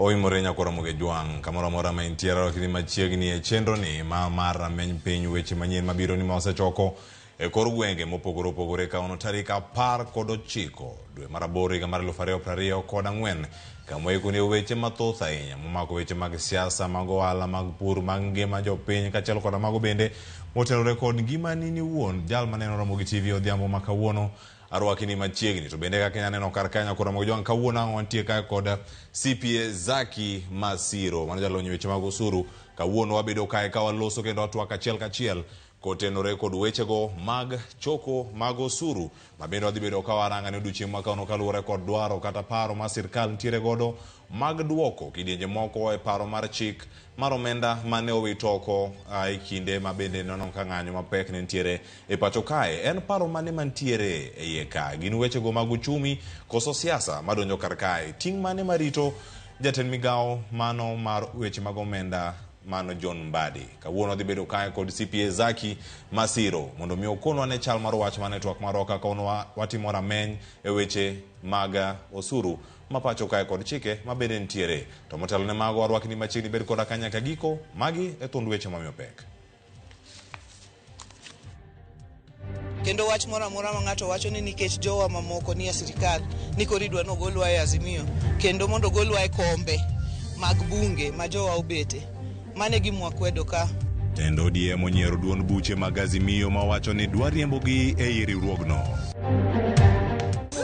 Oimore nyakwar Ramogi Jwang' kamoro amora ma intiere arwaki ni machiegni e chenro ni ma mar rameny piny weche manyien mabiro ni ma osechoko e kor gwenge mopogore opogore kawuono tarik 19 dwe mar aboro higa mar 2024 kama waikoni weche mathoth ahinya momako weche mag siasa, mag ohala, mag pur, mag ngima jopiny kaachiel koda mago bende motenore kod ngimani ni wuon jal maneno Ramogi TV odhiambo ma kawuono arwaki ni machiegni to bende kaka inya neno kar kanyo kod Ramogi Jwang' kawuono ang' wantie kae kod CPA Zaki Masiro mano jalony e weche mag osuru. Kawuono wabedo kae ka waloso kendo watwak achiel kachiel kotenore kod wechego mag choko mag osuru ma bende wadhi bedo ka waranga ne odiochieng' ma kawuono kaluwore kod dwaro kata paro ma sirkal nitiere godo mag duoko kidienje moko e paro mar chik mar omenda mane owit oko e kinde ma bende neno ka ng'anyo mapek ne nitiere e pacho kae. En paro mane mantiere e iye ka? Gin wechego mag uchumi koso siasa madonjo kar kae? Ting' mane marito jatend migawo mano mar weche mag omenda mano John Mbadi? Kawuono wadhi bedo kae kod CPA Zaki Masiro mondo mi okonwa ne chal mar wach mane twak marwa kaka watimo rameny e weche mag osuru ma pacho kae kod chike ma bende nitiere. To motelo ne mago arwaki ni machiegni bed koda ka nyaka giko. Magi e thund weche mamiyo pek. Kendo wach moro amora ma ng'ato wacho ni nikech jowa mamoko nie sirikal ni koro idwa ni ogolwa e Azimio kendo mondo ogolwa e kombe mag bunge ma jowa obete. Mano e gima wakwedo ka. Tend ODM onyiero duond buche mag Azimio ma wacho ni dwa riembogi ei riwruogno.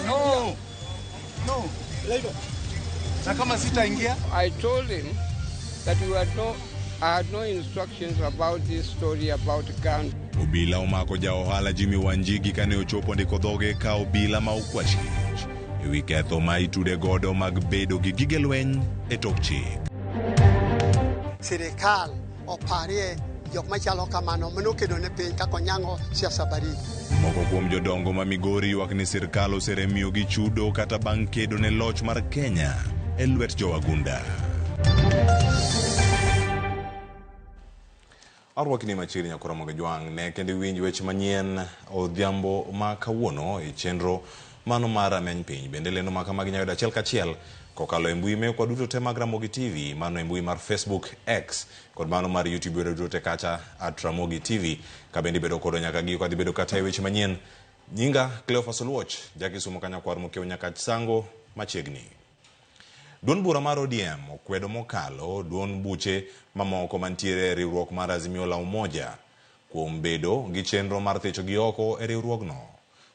No. No. Na kama sitaingia? I told him that I had no instructions about this story about gun. Obila omako ja ohala Jimmy Wanjigi kane ochopo ndiko dhoge ka obila ma okwach kich ewi ketho ma itude godo mag bedo gi gige lweny e tok chik. Sirikal oparie jok machalo kamano manokedo ne piny kaka onyango siasa baridi. Moko kuom jodongo ma Migori ywak ni sirkal oseremiyogi chudo kata bang' kedo ne loch mar Kenya e lwet jowagunda. Arwaki ni machiegni nyakwar Ramogi Jwang' ne kendo iwinj weche manyien odhiambo ma kawuono e chenro mano mar rameny piny. Bende lendo ma kamagi inyalo yudo achiel kachiel kokalo e mbui mekwa duto te mag Ramogi TV, mano e mbui mar Facebook, X kod mano mar YouTube yudo duto te kacha at Ramogi TV. Ka bende ibedo kodwa nyaka giko adhi bedo kata e weche manyien. Nyinga Cleophas Oluoch, Jakisumo Kanyakwar Mokiewo Nyakach Sango machiegni. Duond bura mar ODM okwedo mokalo duond buche mamoko mantiere e riwruok mar Azimio la Umoja kuom bedo gi chenro mar thicho gi oko e riwruogno.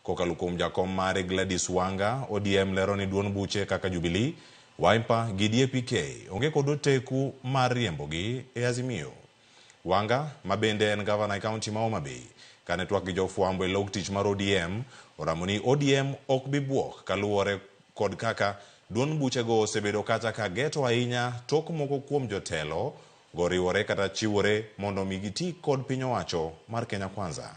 Kokalo kuom jakom mare Gladys Wanga, ODM lero ni duond buche kaka Jubilee, Wiper gi DAP-K onge kod oteku mar riembogi e Azimio. Wanga, ma bende en gavana e kaunti ma Homa Bay, kane twak gi jofwambo e log tich mar ODM, oramo ni ODM ok bi buok kaluwore kod kaka duond buchego osebedo kata ka geto ahinya tok moko kuom jotelo go riwore kata chiwore mondo mi giti kod piny owacho mar Kenya Kwanza.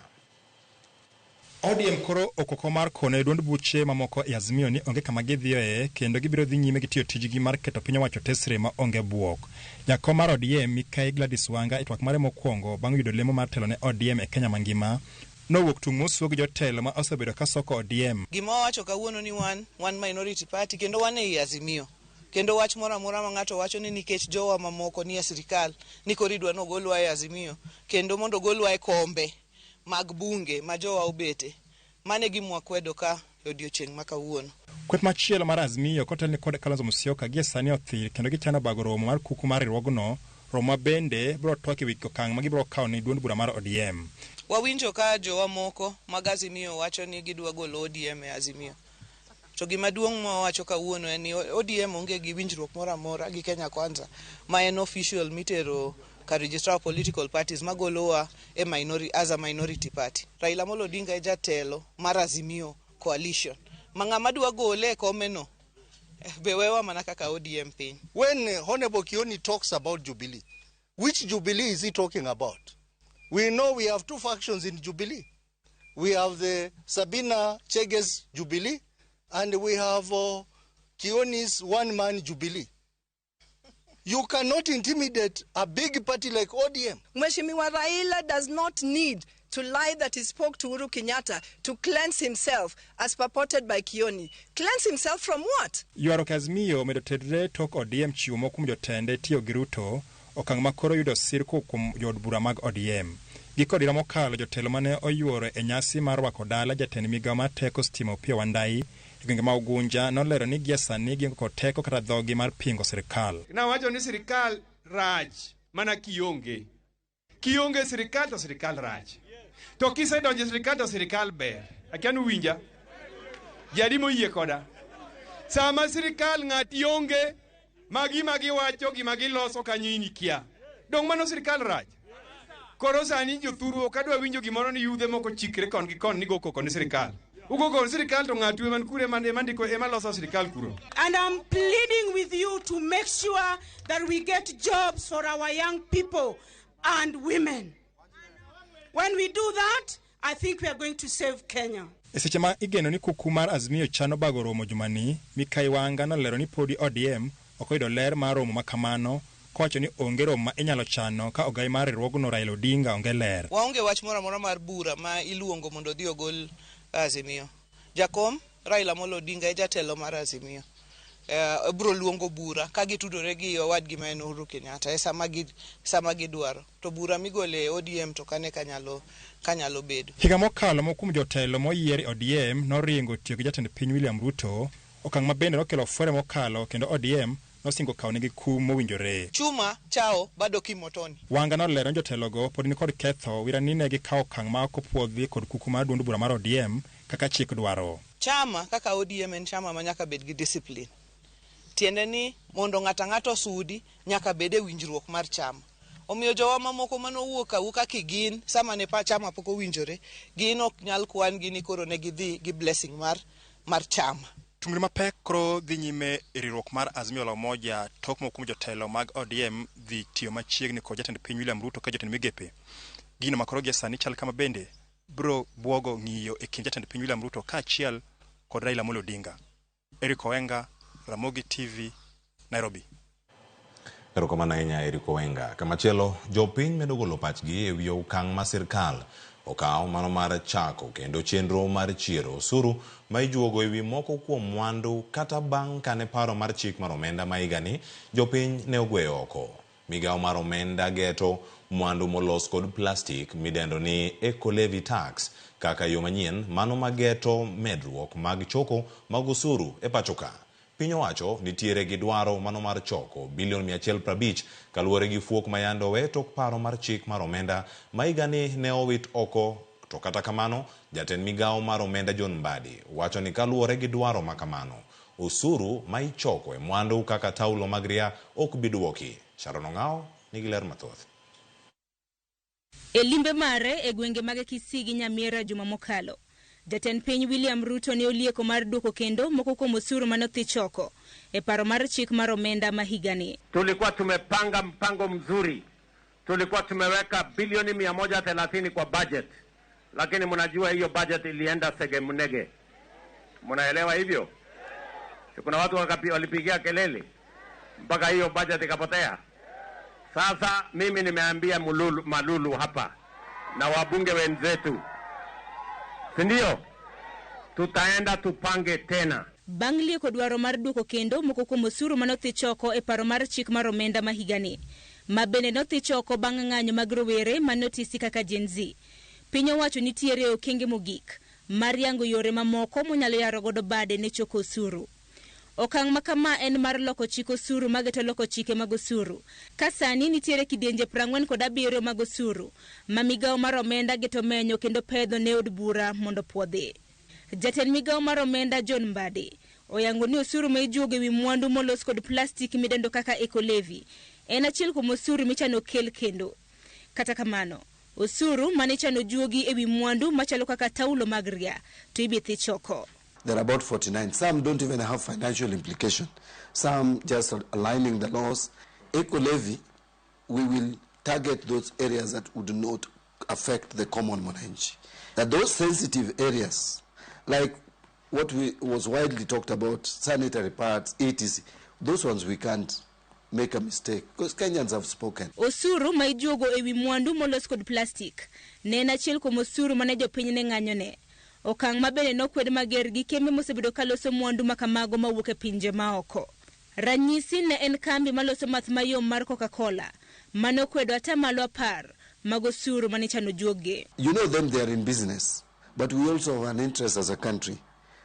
ODM koro okoko mar kone duond buche mamoko e Azimio ni onge kama gidhiyoe kendo gibiro dhi nyime gi tiyo tijgi mar keto piny owacho tesre ma onge buok. Jakom mar ODM Mikai Gladys Wanga e twak mare mokwongo bang' yudo lemo mar telo ne ODM e Kenya mangima nowuok tung' mosuo gi jotelo ma osebedo ka soko ODM. Gima wawacho kawuono ni wan minority party kendo wan ei Azimio. Kendo wach moro amora ma ng'ato wacho ni nikech jowa mamoko nie sirikal ni koro idwa ni ogolwa e Azimio kendo mondo ogolwa e kombe mag bunge ma jowa obete. Mano e gima wakwedo ka e odiochieng' ma kawuono. Kweth machielo mar Azimio kotelni kod Kalonzo Musyoka gie sani othir kendo gichano bago romo mar kuku mar riwruogno, romo ma bende biro twak e wi okang' ma gibiro kawo ne duond bura mar ODM. Wawinjo ka jowa moko mag Azimio wacho ni gidwa golo ODM e Azimio. To gima duong' ma wawacho kawuono en ni ODM onge gi winjruok moro amora gi Kenya Kwanza ma en official mitero ka registrar of political parties magolowa e minority, as a minority party. Raila Amolo Odinga e jatelo mar Azimio coalition. Ma ng'ama dwa gole e komeno be wewa mana kaka ODM piny. When Honorable Kioni talks about Jubilee, which Jubilee is he talking about? We know we have two factions in Jubilee. We have the Sabina Chege's Jubilee and we have Kioni's one-man Jubilee. You cannot intimidate a big party like ODM. Mheshimiwa Raila does not need to lie that he spoke to Uhuru Kenyatta to cleanse himself as purported by Kioni. Cleanse himself from what? Ywaruok e Azimio omedo tedre tok ODM chiwo moko kuom jotende tiyo gi Ruto, okang' ma koro yudo sir kowuok kuom jood bura mag ODM. Giko dira mokalo jotelo mane oyuoro e nyasi mar rwako dala jatend migawo mar teko stima Opiyo Wandayi e gwenge ma Ugunja nolero ni gie sani gionge kod teko kata dhogi mar pingo sirkal. Nawacho ni sirikal rach mana kionge. Kionge sirikal to sirikal rach. To kisedonjo e sirikal to sirikal ber. Akia ni uwinja? Jadi moyie koda. Sama sirikal ng'ati onge, ma gima giwacho gima giloso kanyo in ikia. Dong' mano sirikal rach. Koro sani jothuru ok adwa winjo gimoro ni yudhe moko chikre kon gi kon ni go koko ni sirikal. Ugo koko ni sirikal to ng'atu ema kure ema ndiko ema loso sirikal kuro. And I'm pleading with you to make sure that we get jobs for our young people and women. When we do that, I think we are going to save Kenya. E seche ma igeno ni kuku mar Azimio chano bago romo jumani, Mikai Wanga nolero ni podi ODM ok oyudo ler mar romo ma kamano, kowacho ni onge romo ma inyalo chano ka ogai mar riwruogno Raila Odinga onge ler. Waonge wach moro amora mar bura ma iluongo mondo odhi ogol Azimio. Jakom Raila Amolo Odinga e jatelo mar Azimio. Obiro luongo bura ka gitudore gi owadgi ma en Uhuru Kenyatta e sama gidwaro. To bura migole e ODM to kane kanyalo bedo. Higa mokalo moko kuom jotelo moyier e ODM noringo tiyo gi jatend piny William Ruto, okang' ma bende nokelo fwere mokalo kendo ODM nosingo kawo negi kum mowinjore. Chuma chao bado kimotoni. Wanga nolero ni jotelogo pod nikod ketho wira ni ne gikawo okang' ma ok opuodhi kod kuku mar duond bura mar ODM kaka chik dwaro. Chama kaka ODM en chama ma nyaka bed gi discipline. Tiende ni mondo ng'ato ang'ato osudi nyaka bed e winjruok mar chama. Omiyo jowa mamoko manowuok awuoka kigin sama ne pa chama pok owinjore, gin ok nyal kwan gi ni koro ne gidhi gi blessing mar chama. Tungni mapek koro dhi nyime e riwruok mar Azimio la Umoja tok moko kuom jotelo mag ODM dhi tiyo machiegni kod jatend piny William Ruto ka jotend migepe. Gino ma koro gie sani chal kama bende biro buogo ng'iyo e kind jatend piny William Ruto kaachiel kod Raila Amolo Odinga. Eric Owenga, Ramogi TV, Nairobi. Erokamano ahinya Eric Owenga. Kamachielo, jopiny medo golo pachgi e wi okang' ma sirkal okawo mano mar chako kendo chenro mar chiero osuru ma ijuogo e wi moko kuom mwandu kata bang' kane paro mar chik mar omenda ma higani jopiny ne ogweyo oko. Migawo mar omenda geto mwandu molos kod plastik midendo ni Eco Levy Tax kaka yo manyien mano mageto medruok mag choko mag osuru e pacho ka. Piny owacho nitiere gi dwaro mano mar choko bilion 150 kaluwore gi fuok ma yande owe tok paro mar chik mar omenda ma higani ne owit oko. To kata kamano, jatend migawo mar omenda John Mbadi wacho ni kaluwore gi dwaro ma kamano, osuru ma ichoko e mwandu kaka taulo mag ria ok bi duoki. Sharon Ong'awo nigi ler mathoth. E limbe mare e gwenge mag Kisii gi Nyamira juma mokalo, jatend piny William Ruto ne olieko mar duoko kendo moko kuom osuru mane odhi choko e paro mar chik mar omenda ma higani. Tulikuwa tumepanga mpango mzuri, tulikuwa tumeweka bilioni 130 kwa budget, lakini mnajua hiyo budget ilienda segemnege. Mnaelewa hivyo? Kuna watu walipigia kelele mpaka hiyo budget ikapotea. Sasa mimi nimeambia Malulu hapa na wabunge wenzetu, si ndio? Tutaenda tupange tena. Bang' lieko dwaro mar duoko kendo moko kuom osuru mane odhi choko e paro mar chik mar omenda ma higani, ma bende nodhi choko bang' ng'anyo mag rowere mane otisi kaka Gen Z. Piny owacho nitiere e okenge mogik mar yango yore mamoko monyalo yaro godo bade ne choko osuru. Okang' ma kama en mar loko chik osuru mageto loko chike mag osuru. Ka sani nitiere kidienje 47 mag osuru ma migawo mar omenda geto menyo kendo pedho ne od bura mondo puodhi. Jatend migawo mar omenda John Mbadi oyango ni osuru ma ijuogo ewi mwandu molos kod plastik midendo kaka Eco Levy en achiel kuom osuru michano kel kendo. Kata kamano, osuru mane ichano juogi ewi mwandu machalo kaka taulo mag ria to ibi choko. There are about 49. Some don't even have financial implication. Some just aligning the laws. Eco Levy, we will target those areas that would not affect the common mwananchi. That those sensitive areas, like what was widely talked about, sanitary pads, etc., those ones we can't make a mistake, because Kenyans have spoken. Osuru ma ijuogo ewi mwandu molos kod plastik ne en achiel kuom osuru mane jopiny ne ng'anyone. Okang' ma bende nokwed mager gi kembe mosebedo ka loso mwandu ma kamago mawuok e pinje maoko. Ranyisi ne en kambi maloso math mayom mar Coca-Cola mane okwedo atamalo 10 mag osuru mane ichano juogi. You know them, they are in business, but we also have an interest as a country.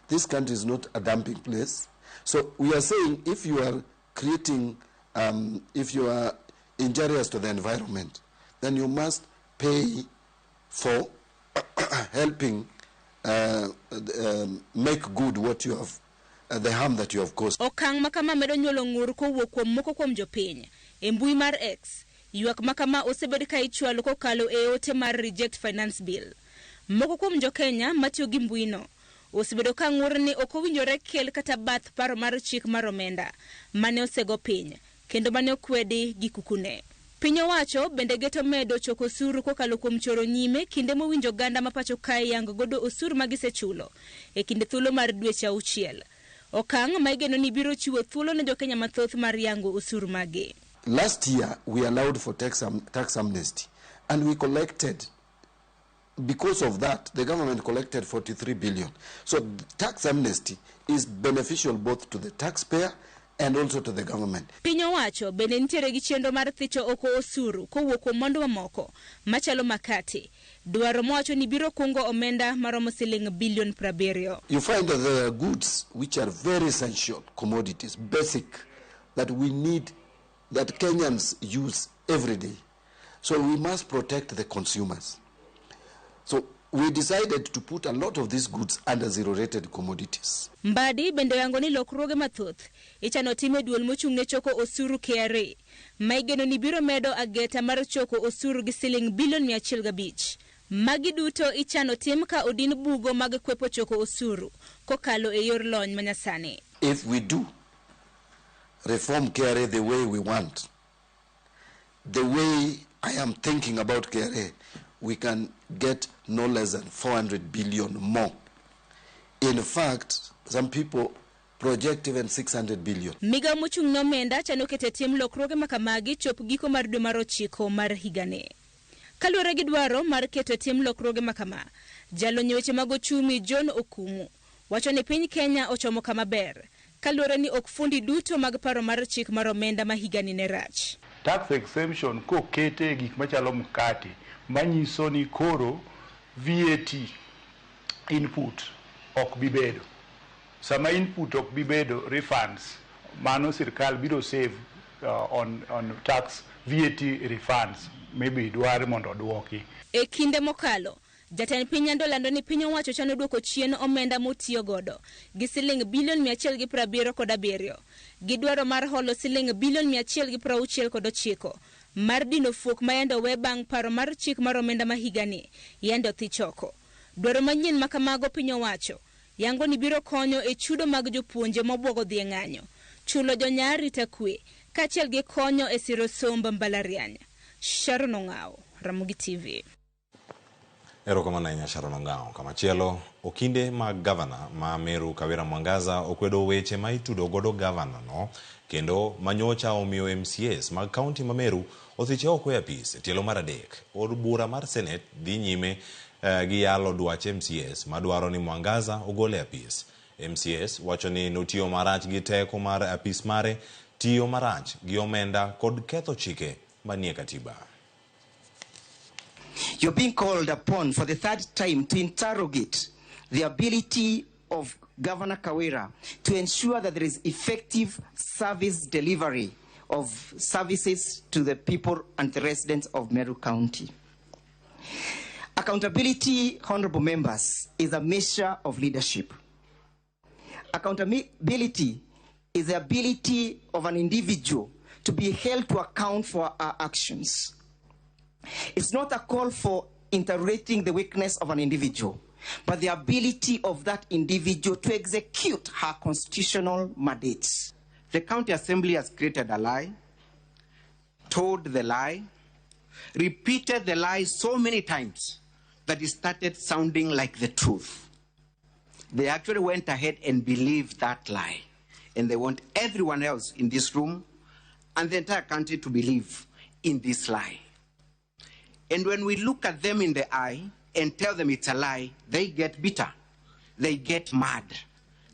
This country is not a dumping place. So we are saying if you are creating, if you are injurious to the environment, then you must pay for helping make good what you have, the harm that you have caused. Okang' ma kama medo nyuolo ng'ur kowuok kuom moko kuom jopiny. E mbui mar X, ywak ma kama osebed ka ichwalo kokalo e ote mar Reject Finance Bill. Moko kuom jo-Kenya matiyo gi mbuino osebedo ka ng'ur ni ok owinjore kel kata bath paro mar chik mar omenda mane osego piny kendo mane okwedi gi kukune. Piny owacho bende geto medo choko osuru kokalo kuom choro nyime kinde mowinjo oganda ma pacho kae yango godo osuru ma gisechulo e kinde thuolo mar dweche 6. Okang' ma igeno ni biro chiwo thuolo ne jo-Kenya mathoth mar yango osuru magi. Last year we allowed for tax amnesty and we collected, because of that, the government collected 43 billion. So tax amnesty is beneficial both to the taxpayer and also to the government. Piny owacho bende nitiere gi chenro mar thicho oko osuru kowuok kuom mwandu mamoko machalo makate. Dwaro mowacho ni biro kungo omenda maromo siling bilion 70. You find that there are goods which are very essential commodities, basic, that we need, that Kenyans use every day. So we must protect the consumers. So we decided to put a lot of these goods under zero-rated commodities. Mbadi bende oyango ni lokruoge mathoth ichano tim e duol mochung' ne choko osuru KRA ma igeno ni biro medo ageta mar choko osuru gi siling bilion 105. Magi duto ichano tim ka odin bugo mag kwepo choko osuru kokalo e yor lony manyasani. If we do reform KRA the way we want, the way I am thinking about KRA, we can get no less than 400 billion more. In fact, some people project even 600 billion. Migawo mochung' ne omenda chano keto e tim lokruoge makamagi chop giko mar dwe mar 9 mar higani. Kaluwore gi dwaro mar keto e tim lokruoge makama, jalony e weche mag ochumi John Okumu wacho ni piny Kenya ochomo kama ber kaluwore ni ok fundi duto mag paro mar chik mar omenda ma higani ne rach. Tax exemption kokete e gik machalo mkate manyiso ni koro VAT input ok bi bedo. Sama input ok bi bedo, refunds mano sirkal biro save on tax VAT refunds maybe dwar mondo oduoki. E kinde mokalo, jatend piny Nyando lando ni piny owacho chano duoko chien omenda motiyo godo gi siling bilion 177 gi dwaro mar holo siling bilion 169 mar dino fuok ma yande owe bang' paro mar chik mar omenda ma higani yande othi choko. Dwaro manyien ma kamago piny owacho yango ni biro konyo e chudo mag jopuonje mobwogo dhi e ng'anyo, chulo jonya arita kwe kaachiel gi konyo e siro somb mbalariany. Sharon Ong'awo, Ramogi TV. Erokamano ahinya Sharon Ong'awo. Kamachielo, okinde mag gavana ma Meru Kawira Mwangaza okwedo weche ma itudo godo gavana no kendo manyocha omiyo MCAs mag kaunti ma Meru othiche oko e apis e tielo mar 3. Od bura mar Senate dhi nyime gi yalo dwach MCAs madwaro ni Mwangaza ogol e apis. MCAs wacho ni notiyo marach gi teko mar apis mare, tiyo marach gi omenda kod ketho chike manie katiba. You're being called upon for the third time to interrogate the ability of Governor Kawira to ensure that there is effective service delivery of services to the people and the residents of Meru County. Accountability, honorable members, is a measure of leadership. Accountability is the ability of an individual to be held to account for our actions. It's not a call for interrogating the weakness of an individual, but the ability of that individual to execute her constitutional mandates. The County Assembly has created a lie, told the lie, repeated the lie so many times that it started sounding like the truth. They actually went ahead and believed that lie. And they want everyone else in this room and the entire country to believe in this lie. And when we look at them in the eye and tell them it's a lie, they get bitter. They get mad.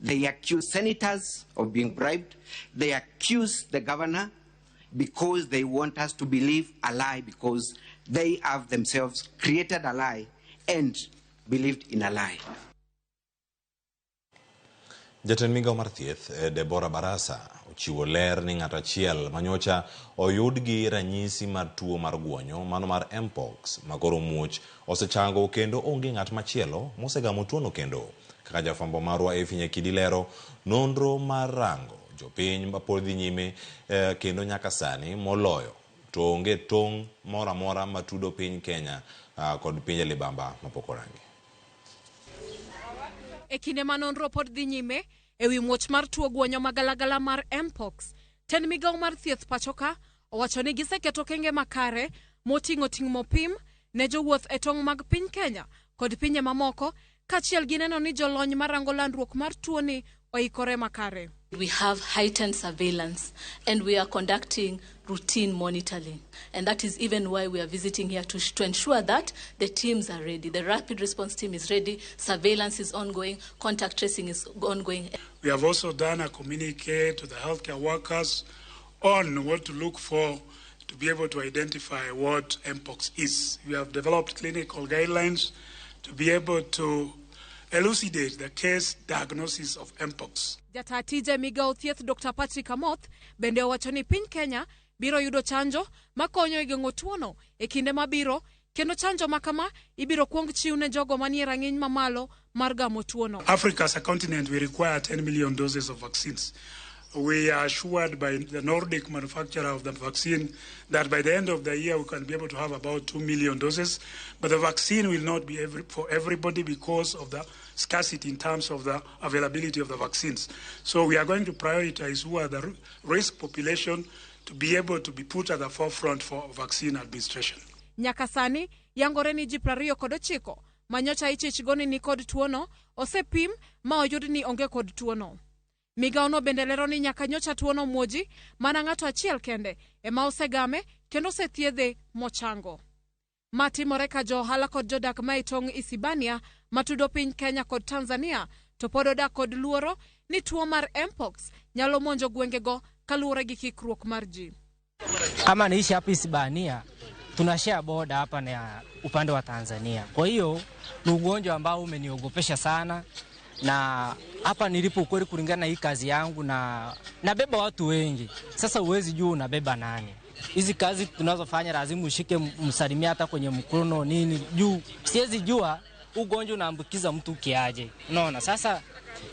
They accuse senators of being bribed. They accuse the governor because they want us to believe a lie, because they have themselves created a lie and believed in a lie. Jatend migao mar thieth Deborah Barasa ochiwo ler ni ng'ato achiel manyocha oyud gi ranyisi mar tuo mar guonyo mano mar Mpox makoro muoch osechango kendo onge ng'at machielo mosegamo tuono kendo. Kaka jafwambo marwa Effie Nyakidi lero, nonro mar rango jopiny mapod dhi nyime kendo nyaka sani moloyo to onge tong' moro amora matudo piny Kenya kod pinje libamba mapok orangi. E kinde ma nonro pod dhi nyime ewi muoch mar tuo guonyo magalagala mar Mpox, tend migao mar thieth pachoka owacho ni giseketo kenge makare moting'o ting'o pim ne jowuoth e tong' mag piny Kenya kod pinje mamoko, kaachiel gi neno ni jolony marango landruok mar tuoni oikore makare. We have heightened surveillance and we are conducting routine monitoring. And that is even why we are visiting here to ensure that the teams are ready. The rapid response team is ready, surveillance is ongoing, contact tracing is ongoing. We have also done a communique to the healthcare workers on what to look for to be able to identify what Mpox is. We have developed clinical guidelines to be able to elucidate the case diagnosis of Mpox. Jata tije migao thieth Dr. Patrick Amoth bende owacho ni piny Kenya biro yudo chanjo makonyo e geng'o tuono e kinde mabiro, kendo chanjo makama ibiro kuong chiw ne jogo manie rang'iny mamalo mar gamo tuono. Africa as a continent, we require 10 million doses of vaccines. We are assured by the Nordic manufacturer of the vaccine that by the end of the year we can be able to have about 2 million doses. But the vaccine will not be for everybody because of the scarcity in terms of the availability of the vaccines. So we are going to prioritize who are the risk population to be able to be put at the forefront for vaccine administration. Nyaka sani, yangore ni ji 29 manyocha ichich goni ni kod tuono osepim ma oyud ni onge kod tuono. Migaono bende lero ni nyaka nyocha tuono muoji mana ng'ato achiel kende ema osegame kendo osethiedhe mochango. Matimore ka jo ohala kod jodak ma e tong' Isibania matudo piny Kenya kod Tanzania to pod odak kod luoro ni tuo mar Mpox nyalo monjo gwengego kaluwore gi kikruok mar ji. Kama niishi hapa Isibania, tunashare boda hapa na upande wa Tanzania. Kwa hiyo ni ugonjwa ambao umeniogopesha sana, na hapa nilipo kweli kulingana na hii kazi yangu na nabeba watu wengi. Sasa huwezi jua unabeba nani. Hizi kazi tunazofanya lazima ushike msalimia hata kwenye mkono nini, juu siwezi jua ugonjwa unaambukiza mtu kiaje. Unaona, sasa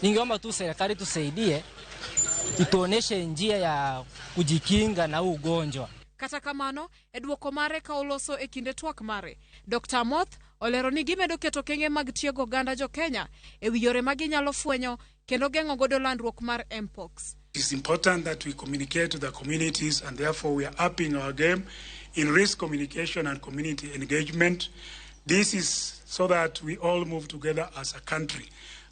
ningeomba tu serikali tusaidie, ituoneshe njia ya kujikinga na ugonjwa. Kata kamano, e duoko mare ka oloso e kinde twak mare, Dr. Amoth olero ni gimedo keto kenge mag tiego oganda jo Kenya e wi yore ma ginyalo fwenyo kendo geng'o godo landruok mar Mpox. It is important that we communicate to the communities, and therefore we are upping our game in risk communication and community engagement. This is so that we all move together as a country.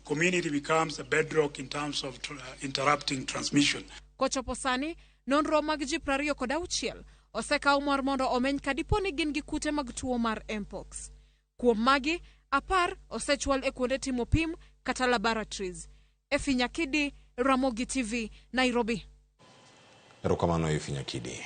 Community becomes a bedrock in terms of interrupting transmission. Kochopo sani, nonro mag ji 26 osekaw mar mondo omeny kadipo ni gin gi kute mag tuo mar Mpox. Kuom magi, 10 osechwal e kuonde timo pim kata laboratories. Effie Nyakidi, Ramogi TV, Nairobi. Erokamano Effie Nyakidi.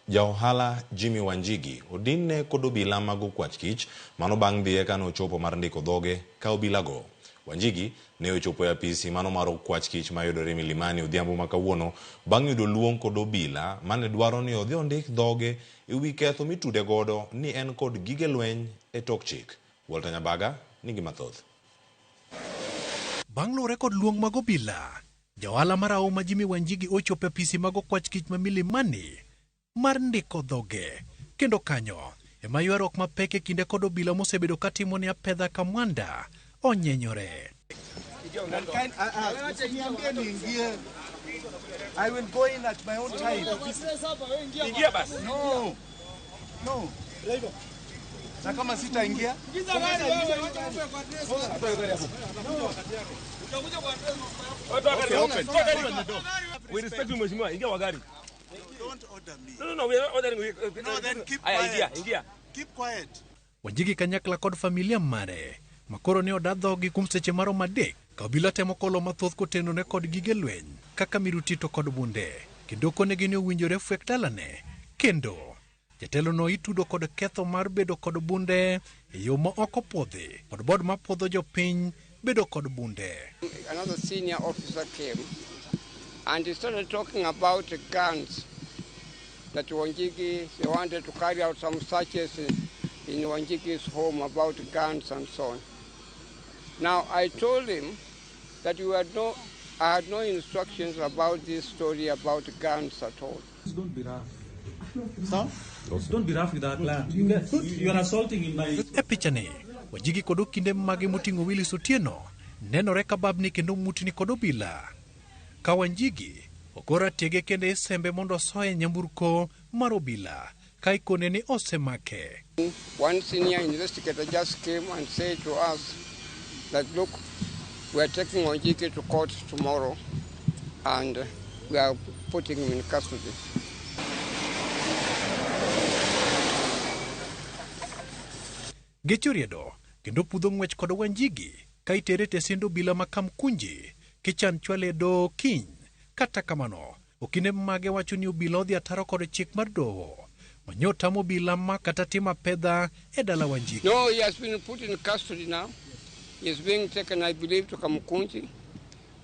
Ja ohala Jimmy Wanjigi odinne kod obila mag okwach kich mano bang' dhiye kane ochopo mar ndiko dhoge ka obilago. Wanjigi ne ochopo e apisi mano mar okwach kich mayudore Milimani odhiambo ma kawuono bang' yudo luong kod obila mane dwaro ni odhi ondik dhoge e wi ketho mitude godo ni en kod gige lweny e tok chik. Walter Nyabaga nigi mathoth. Bang' luwore kod luong mag obila, jaohala marahuma Jimmy Wanjigi ochopo e apisi mag okwach kich ma Milimani mar ndiko dhoge, kendo kanyo ema ywaruok mapek e kinde kod obila mosebedo katimo ne apedha kamwanda onyenyore. I will go in at my own time. Ingia basi. No. No. Na kama sitaingia? Okay, open. We respect you, mheshimiwa. Ingia wa gari. Don't order me. No, we are not ordering. No, then keep Aya, quiet. Ingia, ingia. Keep quiet. Wanjigi kanyakla kod familia mare makoro ne oda dhogi kuom seche maromo 3 ka obila temo kolo mathoth kotenore kod gige lweny kaka miruti to kod bunde kendo konegi ni owinjore fwek dalane kendo jatelo no itudo kod ketho mar bedo kod bunde e yo ma ok opuodhi kod bod mapuodho jopiny bedo kod bunde. Another senior officer came and he started talking about the guns that Wanjigi, they wanted to carry out some searches in Wanjigi's home about guns and so on. Now, I told him that I had no instructions about this story about guns at all. Don't be rough. Sir? Don't be rough with our client. You are assaulting in my... E pichani, Wanjigi kod okinde mage moting'o Willis Otieno nenore ka babni kendo mutni kod obila. Ka Wanjigi ogora tiege kende isembe mondo osoe nyamburko mar obila ka ikone ni osemake. One senior investigator just came and said to us that, look, we are taking Wanjigi to court tomorrow and we are putting him in custody. Geche riedo kendo pudho ng'wech kod Wanjigi ka itere tesend obila ma Kamkunji kichan chwale e doho kiny. Kata kamano, okinde mage wacho ni obila odhi ataro kod chik mar doho manyo tamo obila ma kata timo apedha e dala Wanjigi. No, he has been put in custody now. He is being taken, I believe, to Kamkunji,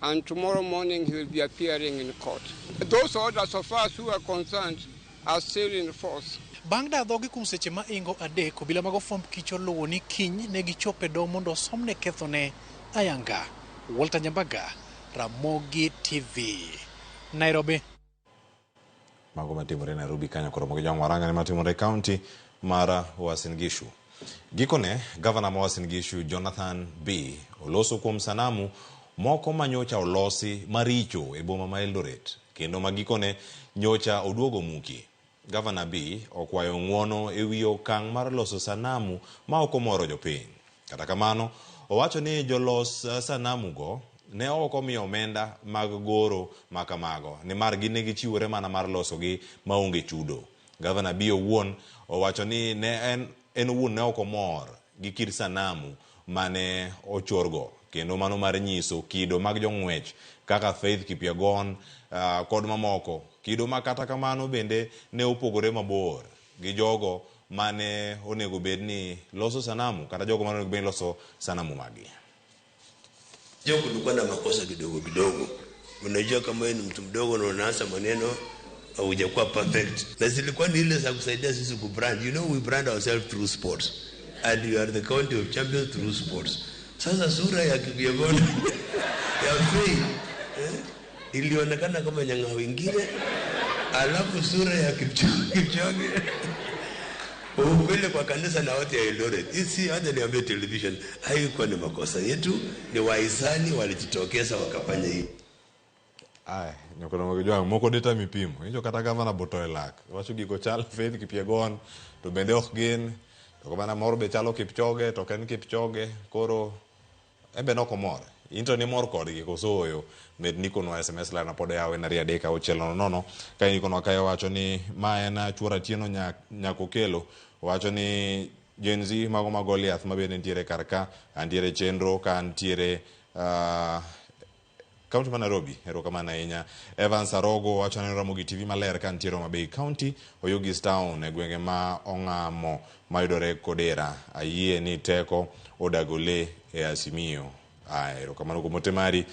and tomorrow morning he will be appearing in court. Those orders, so far as we are concerned, are still in force. Bang' da dhogi kuom seche ma ingo 3, obila mag ofwamb kich oluwo ni kiny ne gichopo e doho mondo osomne kethone ayanga. Walter Nyambaga, Ramogi TV, Nairobi. Mago matimore Nairobi kanyo koro mogi jong waranga ni matimore county mar Uasin Gishu. Gikone, gavana ma Uasin Gishu Jonathan B oloso kuom sanamu moko manyocha olosi maricho e boma ma Eldoret kendo ma gikone nyocha oduogo muki. Gavana B okwayo ng'uono e wi okang' mar loso sanamu ma ok omoro jopiny. Kata kamano, owacho ni jolos sanamu go ne ok omiyo omenda mag goro makamago nimar gin ne gichiwore mana mar losogi maonge chudo. Gavana B owuon owacho ni ne en owuon ne ok omor gi kit sanamu mane ochorgo kendo mano mar nyiso kido mag jong'wech kaka Faith Kipyegon kod mamoko, kido ma kata kamano bende ne opogore mabor gi jogo mane onego bed ni loso sanamu kata jogo mane onego bed ni loso sanamu magi. Jo kulikuwa na makosa kidogo kidogo. Unajua kama wewe ni mtu mdogo na unaanza maneno haujakuwa perfect. Na zilikuwa ni ile za kusaidia sisi kubrand. You know we brand ourselves through sports. And you are the county of champions through sports. Sasa sura ya Kipyegon ya Faith ilionekana kama nyang'au wengine, alafu sura ya Kipchoge upele kwa kanisa na wote ya Eldoret. Hisi hata niambie television, haikuwa ni makosa yetu, ni wahisani walijitokeza wakafanya hivi. Ai, nyokono mokijwa moko data mipimo. Injo kata gavana botoe lak. Wacho gigo chal Faith Kipyegon to bende ok gin. To bana mor be chalo Kipchoge to ken Kipchoge koro embe nok omor. Into ni mor kodgi koso oyo med nikonwa SMS line pod yawe 2 3 6 0 ka nikonwa kae wacho ni ma en chuora Tieno Nyakokelo wacho ni Gen Z mago ma Goliath ma bende nitiere kar ka antiere chenro ka nitiere County ma Nairobi. Erokamano ahinya. Evans Arogo wacho ni Ramogi TV maler ka nitiere Homa Bay County, Oyugis Town e gwenge ma Ong'amo mayudore Kodera. Ayie ni teko odago le e Azimio. Aya, erokamano kuom ote mari.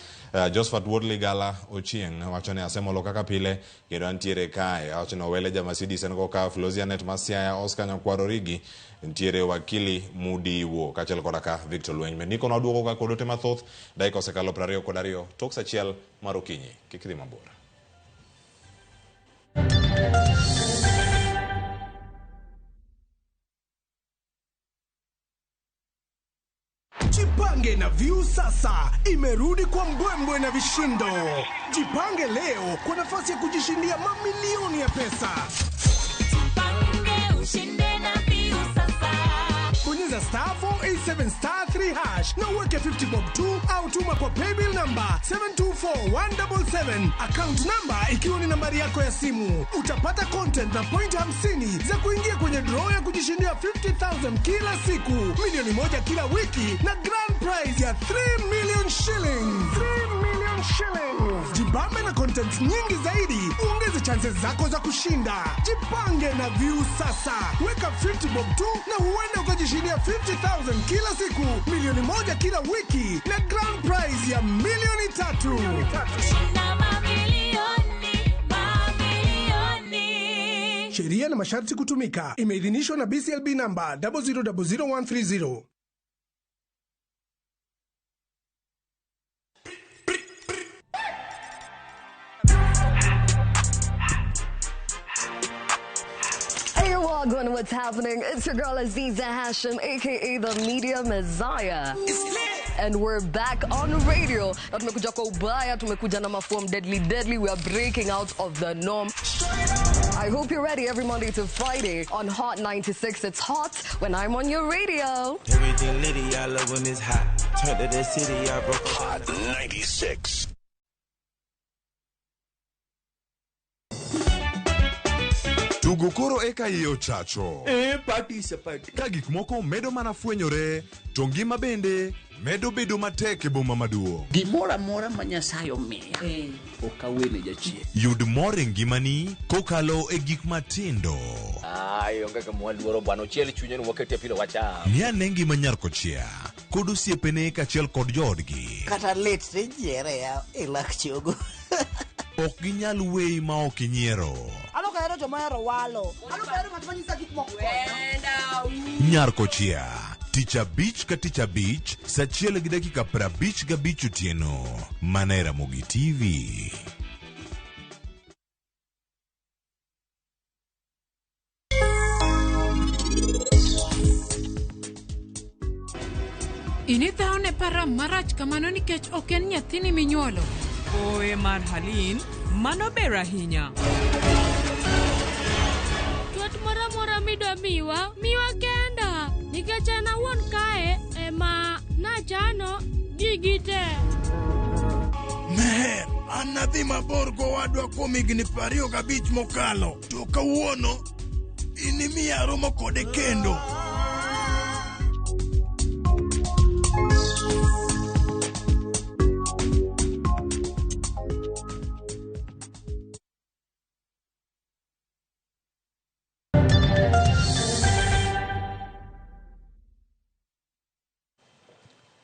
Josephat Wodley Gala Ochieng wacho ni asemolo kaka pile kendo antiere kae. Wacho ni Owele Jamasidis en go ka, Flosianet Masiaya, Oscar Nyakwaro Rigi nitiere wakili Mudiwo kaachiel koda ka Victor Lweny. Niko nwaduogo ka kod ote mathoth dakika osekalo 22 tok saa 1 mar okinyi. Kik idhi mabor. Jipange na Viusasa imerudi kwa mbwembwe na vishindo. Jipange leo kwa nafasi ya kujishindia mamilioni ya pesa. Jipange ushinde na Viusasa. Bonyeza star 486 777 star 3 hash na uweke 50 bob tu au tuma kwa paybill number 724177, account number ikiwa ni nambari yako ya simu. Utapata content na point 50 za kuingia kwenye draw ya kujishindia 50,000 kila siku, milioni 1 kila wiki na grand prize ya 3 million shillings. 3 million shillings. Jibambe na content nyingi zaidi, uongeze chances zako za kushinda. Jipange na Viusasa. Weka 50 bob tu na huenda ukajishindia 50,000 kila siku, milioni 1 kila wiki na grand prize ya milioni 3. Sheria na masharti kutumika. Imeidhinishwa na BCLB namba 0000130. Hey, Wagwan, what's happening? It's your girl Aziza Hashim, aka the Media Messiah. And we're back on radio. Na tumekuja kwa ubaya, tumekuja na maform deadly deadly. We are breaking out of the norm. I hope you're ready every Monday to Friday on Hot 96. It's hot when I'm on your radio. Everything litty, I love when it's hot. Turned to the city, I broke Hot 96. Tugo koro eka iye ochacho. Eh, party is a party. Ka gik moko medo mana fwenyore, to ngima bende medo bedo matek e boma maduong'. Gimoro amora ma Nyasaye omiya ok awene jachien. Yud mor e ngimani kokalo e gik matindo. Ai, onge gima waluoro bwana, ochiel chunye ni wakete pilo wacham. Ng'i ane ngima nyar kochia kod osiepene kaachiel kod joodgi. Kata lit tijiere ya e lak chogo. Ok ginyal weyi ma ok inyiero. An ok ahero joma ohero walo. An ok ahero ng'at ma nyisa gik moko. Nyar kochia tich abich ka tich abich saa achiel gi dakika 55 otieno mana e Ramogi TV. Inidhawne para marach kamano nikech ok en nyathini minyuolo. Oe mar Halin, mano ber ahinya. Twat moro amora midwa miwa, miwa kenda. Nikech an awuon kae ema nachano gigi te. Meher, an nadhi mabor gowadwa kuom higni 25 mokalo, to kawuono inimiya romo kode kendo.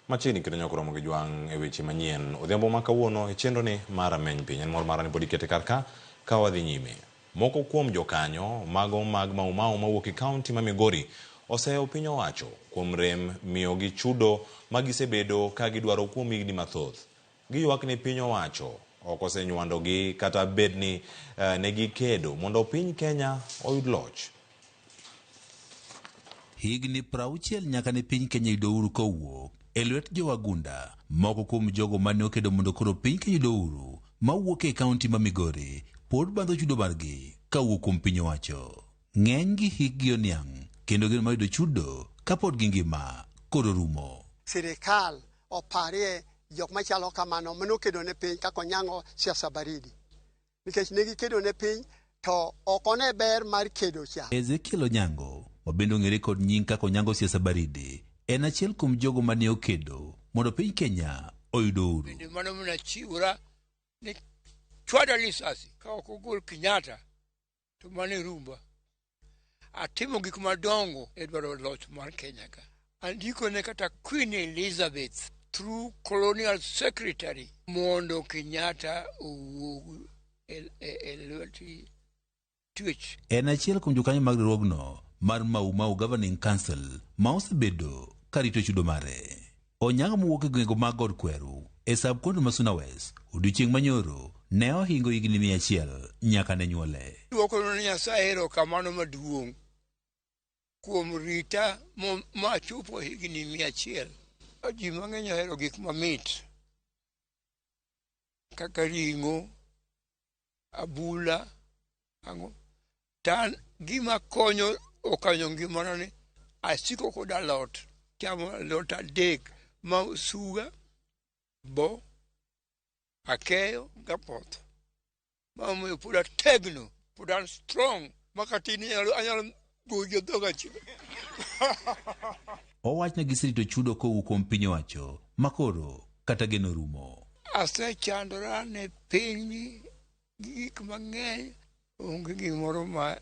Machiegni kendo nyaka romo gi jwang' e weche manyien odhiambo ma kawuono e chenro ni mar Rameny Piny. En mor mara ni pod ikete kar ka ka wadhi nyime. Moko kuom jokanyo mago mag Mau Mau mawuok e kaunti ma Migori oseyo piny owacho kuom rem miyogi chudo ma gisebedo ka gidwaro kuom higni mathoth. Giywak ni piny owacho ok osenywandogi kata bed ni ne gikedo mondo piny Kenya oyud loch. Higni 60 nyaka ne piny Kenya yudo uhuru kowuok e lwet jowagunda. Moko kuom jogo mane okedo mondo koro piny Kenya yudo uhuru mawuok e kaunti ma Migori pod bandho chudo margi kawuok kuom piny owacho. Ng'enygi hikgi oniang' kendo geno mar yudo chudo kapod gingima koro rumo. Sirikal oparie jok machalo kamano manokedo ne piny kaka Onyango siasa baridi. Nikech ne gikedo ne piny to ok one ber mar kedo cha. Ezekiel Onyango, ma bende ong'ere kod nying kaka Onyango siasa baridi, en achiel kuom jogo mane okedo mondo piny Kenya oyud uhuru. Bende mano mina chiwora ni chwada lisasi ka ok ogol Kenyatta to mano e rumba. Atimo gik madongo e dwaro loch mar Kenya ka. Andiko ne kata Queen Elizabeth through colonial secretary mondo Kenyatta owuog e lwet twech. En achiel kuom jokanyo mag riwruogno mar Mau Mau Governing Council ma osebedo karito chudo mare. Onyango mowuok e gwenge mag God Kweru e sub county ma Suna West odiochieng' manyoro ne ohingo higni 100 nyaka ne nyuole. Duoko ne Nyasaye erokamano maduong' kuom rita machopo higni 100. Ji mang'eny ohero gik mamit kaka ring'o, abula, ang'o. To an gima konyo okonyo ngimana ni asiko kod alot. Chamo alot adek ma osuga, bo, akeyo gapoth. Momiyo pod ategno, pod an strong ma katin anyalo goyo dhoga chien. Owach ni giserito chudo kowuok kuom piny owacho makoro kata geno rumo. Asechandora ne pinyni gi gik mang'eny, onge gimoro ma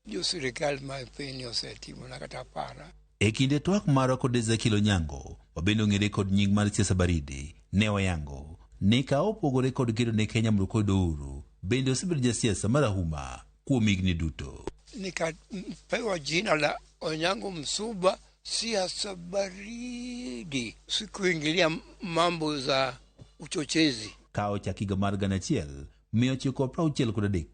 jo sirikal ma pinyni osetimona kata para. E kinde twak marwa kod Ezekiel Onyango, mabende ong'ere kod nying mar Siasa Baridi, ne oyango ni ka opogore kod kedo ne Kenya mondo kod uhuru, bende osebedo jasiasa marahuma kuom higni duto. Nikapewa jina la Onyango Msuba siasa baridi, sikuingilia mambo za uchochezi. Ka ochak higa mar 1963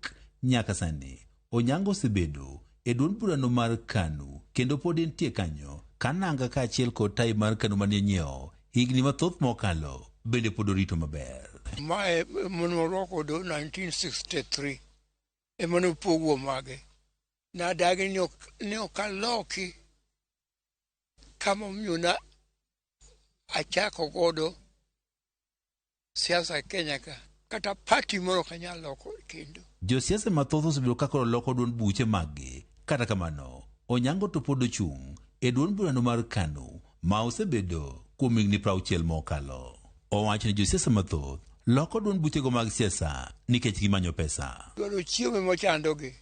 nyaka sani, Onyango osebedo e duond burano mar KANU kendo pod entie kanyo ka nanga kaachiel kod tai mar KANU mane onyiewo higni mathoth mokalo bende pod orito maber. Mae mane warwako do 1963 ema nopogwa mage. Nadagi ni ok aloki kama omiyo na achako godo siasa e Kenya ka. Kata party moro ok anyal loko kendo. Josiasa mathoth osebedo ka koro loko duond buche maggi. Kata kamano, Onyango to pod ochung' e duond burano mar KANU ma osebedo kuom higni 60 mokalo. Owacho ni josiasa mathoth loko duond buchego mag siasa nikech gimanyo pesa. Dwaro chiemo ema chandogi.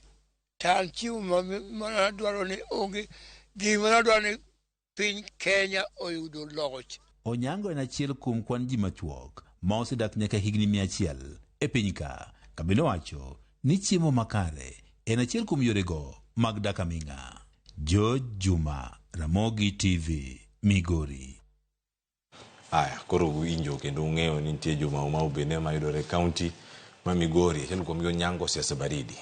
To an chiemo ma adwaro ni onge gima nadwaro ni piny Kenya oyudo loch. Onyango en achiel kuom kwan ji machuok ma osedak nyaka higni 100 e piny ka. Kabende owacho ni chiemo makare en achiel kuom yorego mag dak aming'a. George Juma, Ramogi TV, Migori. Aya, koro uwinjo kendo ung'eyo ni nitie jo Mau Mau bende mayudore e kaunti ma Migori. Achiel kuomgi Onyango siasa baridi.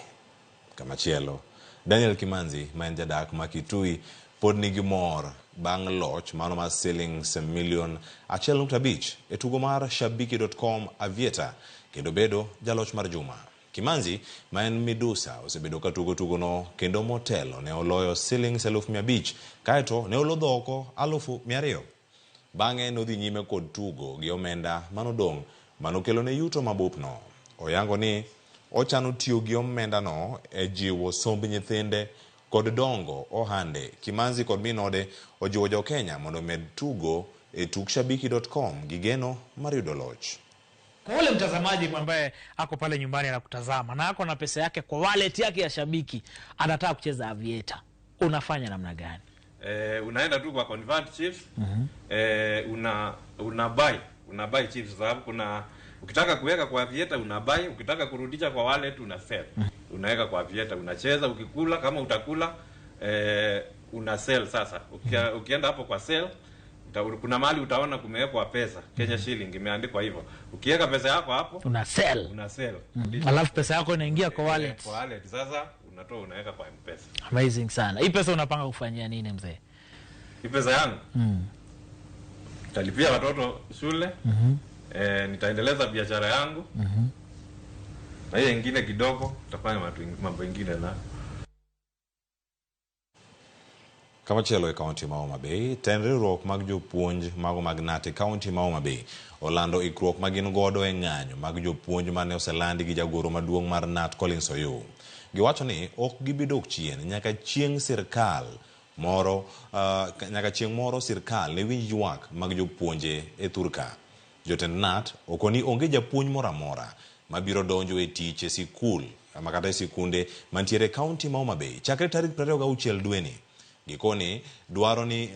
Kamachielo, Daniel Kimanzi ma en jadak ma Kitui pod nigi mor bang' loch mano mar silings milion 1.5 e tugo mar Shabiki.com Aviator kendo bedo jaloch mar juma. Kimanzi ma en midusa osebedo ka tugo tugono kendo motelo ne oloyo silings 500,000 kaeto ne olodho oko 200,000. Bang'e nodhi nyime kod tugo gi omenda manodong' manokelone yuto mabupno. Oyango ni ochano tiyo gi omendano e jiwo somb nyithinde kod dongo ohande. Kimanzi kod minode ojiwo jo Kenya mondo omed tugo e tuk Shabiki.com gi geno mar yudo loch. Kwa ule mtazamaji ambaye ako pale nyumbani anakutazama na ako na pesa yake kwa wallet yake ya Shabiki, anataka kucheza Aviator, unafanya namna gani? Unaenda tu kwa convert chips. Una buy chips sababu kuna ukitaka kuweka kwa Aviator una buy, ukitaka kurudisha kwa wallet una sell. Unaweka kwa Aviator unacheza, ukikula kama utakula una sell sasa. Ukienda hapo kwa sell kuna mahali utaona kumewekwa pesa Kenya shilling imeandikwa hivyo. Ukiweka pesa yako hapo una sell. Una sell. Alafu pesa yako inaingia kwa wallet. Kwa wallet sasa unatoa unaweka kwa M-Pesa. Amazing sana. Hii pesa unapanga kufanyia nini mzee? Hii pesa yangu? Nitalipia watoto shule. Nitaendeleza biashara yangu. Na hiyo nyingine kidogo tutafanya mambo mengine na Kamachielo e kaunti ma Homa Bay, tend riwruok mag jopuonj mago mag KNUT e kaunti ma Homa Bay olando ikruok ma gin godo e ng'anyo mag jopuonj mane oselandi gi jagoro maduong' mar KNUT Collins Oyuu. Giwacho ni ok gibi dok chien nyaka chieng' sirkal moro nyaka chieng' moro sirkal ne winj ywak mag jopuonje e thurka. Jotend KNUT okoni onge japuonj moro amora mabiro donjo e tich e sikul ama kata e sikunde mantiere e kaunti ma Homa Bay chakre tarik 26 dweni. Gikoni dwaro ni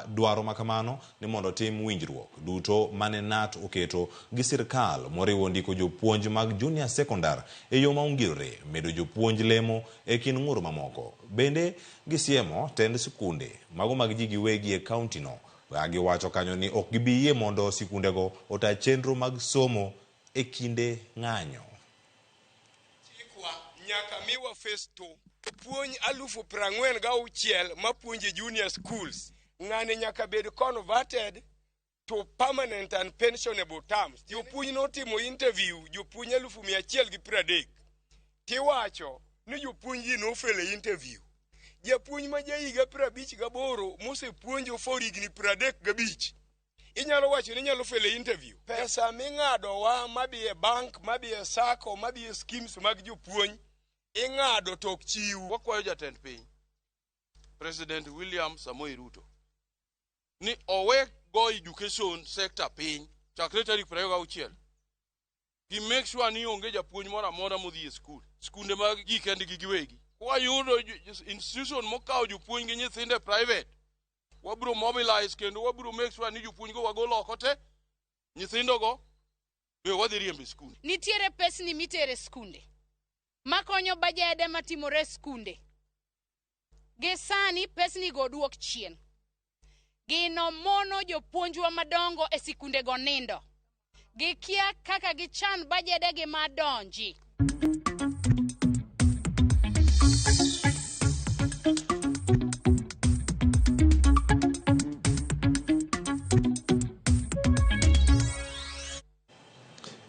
dwaro makamano ni mondo tim winjruok duto mane KNUT oketo gi sirkal moriwo ndiko jopuonj mag junior secondary e yo maongirore, medo jopuonj lemo e kind ng'ur mamoko. Bende gisiemo tend sikunde mago mag ji giwegi e kaunti no. Giwacho kanyo ni ok gibi yie mondo sikundego ota chenro mag somo e kinde ng'anyo. Chikwa nyaka miwa phase 2. Puonj 46,000 mapuonje junior schools. Ng'ani nyaka bed converted to permanent and pensionable terms. Jopuonj notimo interview, jopuonj 130,000. Tiwacho ni jopuonj ji nofele interview. Japuonj ma jahiga 58 mosepuonjo for higni 35 inyalo wacho ni inyalo fail e interview. Pesa ming'adowa madhi e bank, madhi e sacco, madhi e schemes mag jopuonj ing'ado to ok chiw. Wakwayo jatend piny President William Samoei Ruto ni owe go education sector piny chakre tarik 26 gi make sure ni onge japuonj moro amora modhi e skul skunde mag ji kendgi giwegi. Kwayudo institution mokawo jopuonj gi nyithindo e private, wabiro mobilize kendo wabiro make sure ni jopuonj go wagolo oko te, nyithindo go be wadhi riembo e skul. Nitiere pesni mitere skunde makonyo bajede matimore e skunde. Gi sani pesni go oduok chien. Gino mono jopuonjwa madongo e sikundego nindo. Gikia kaka gichan bajedegi madonji.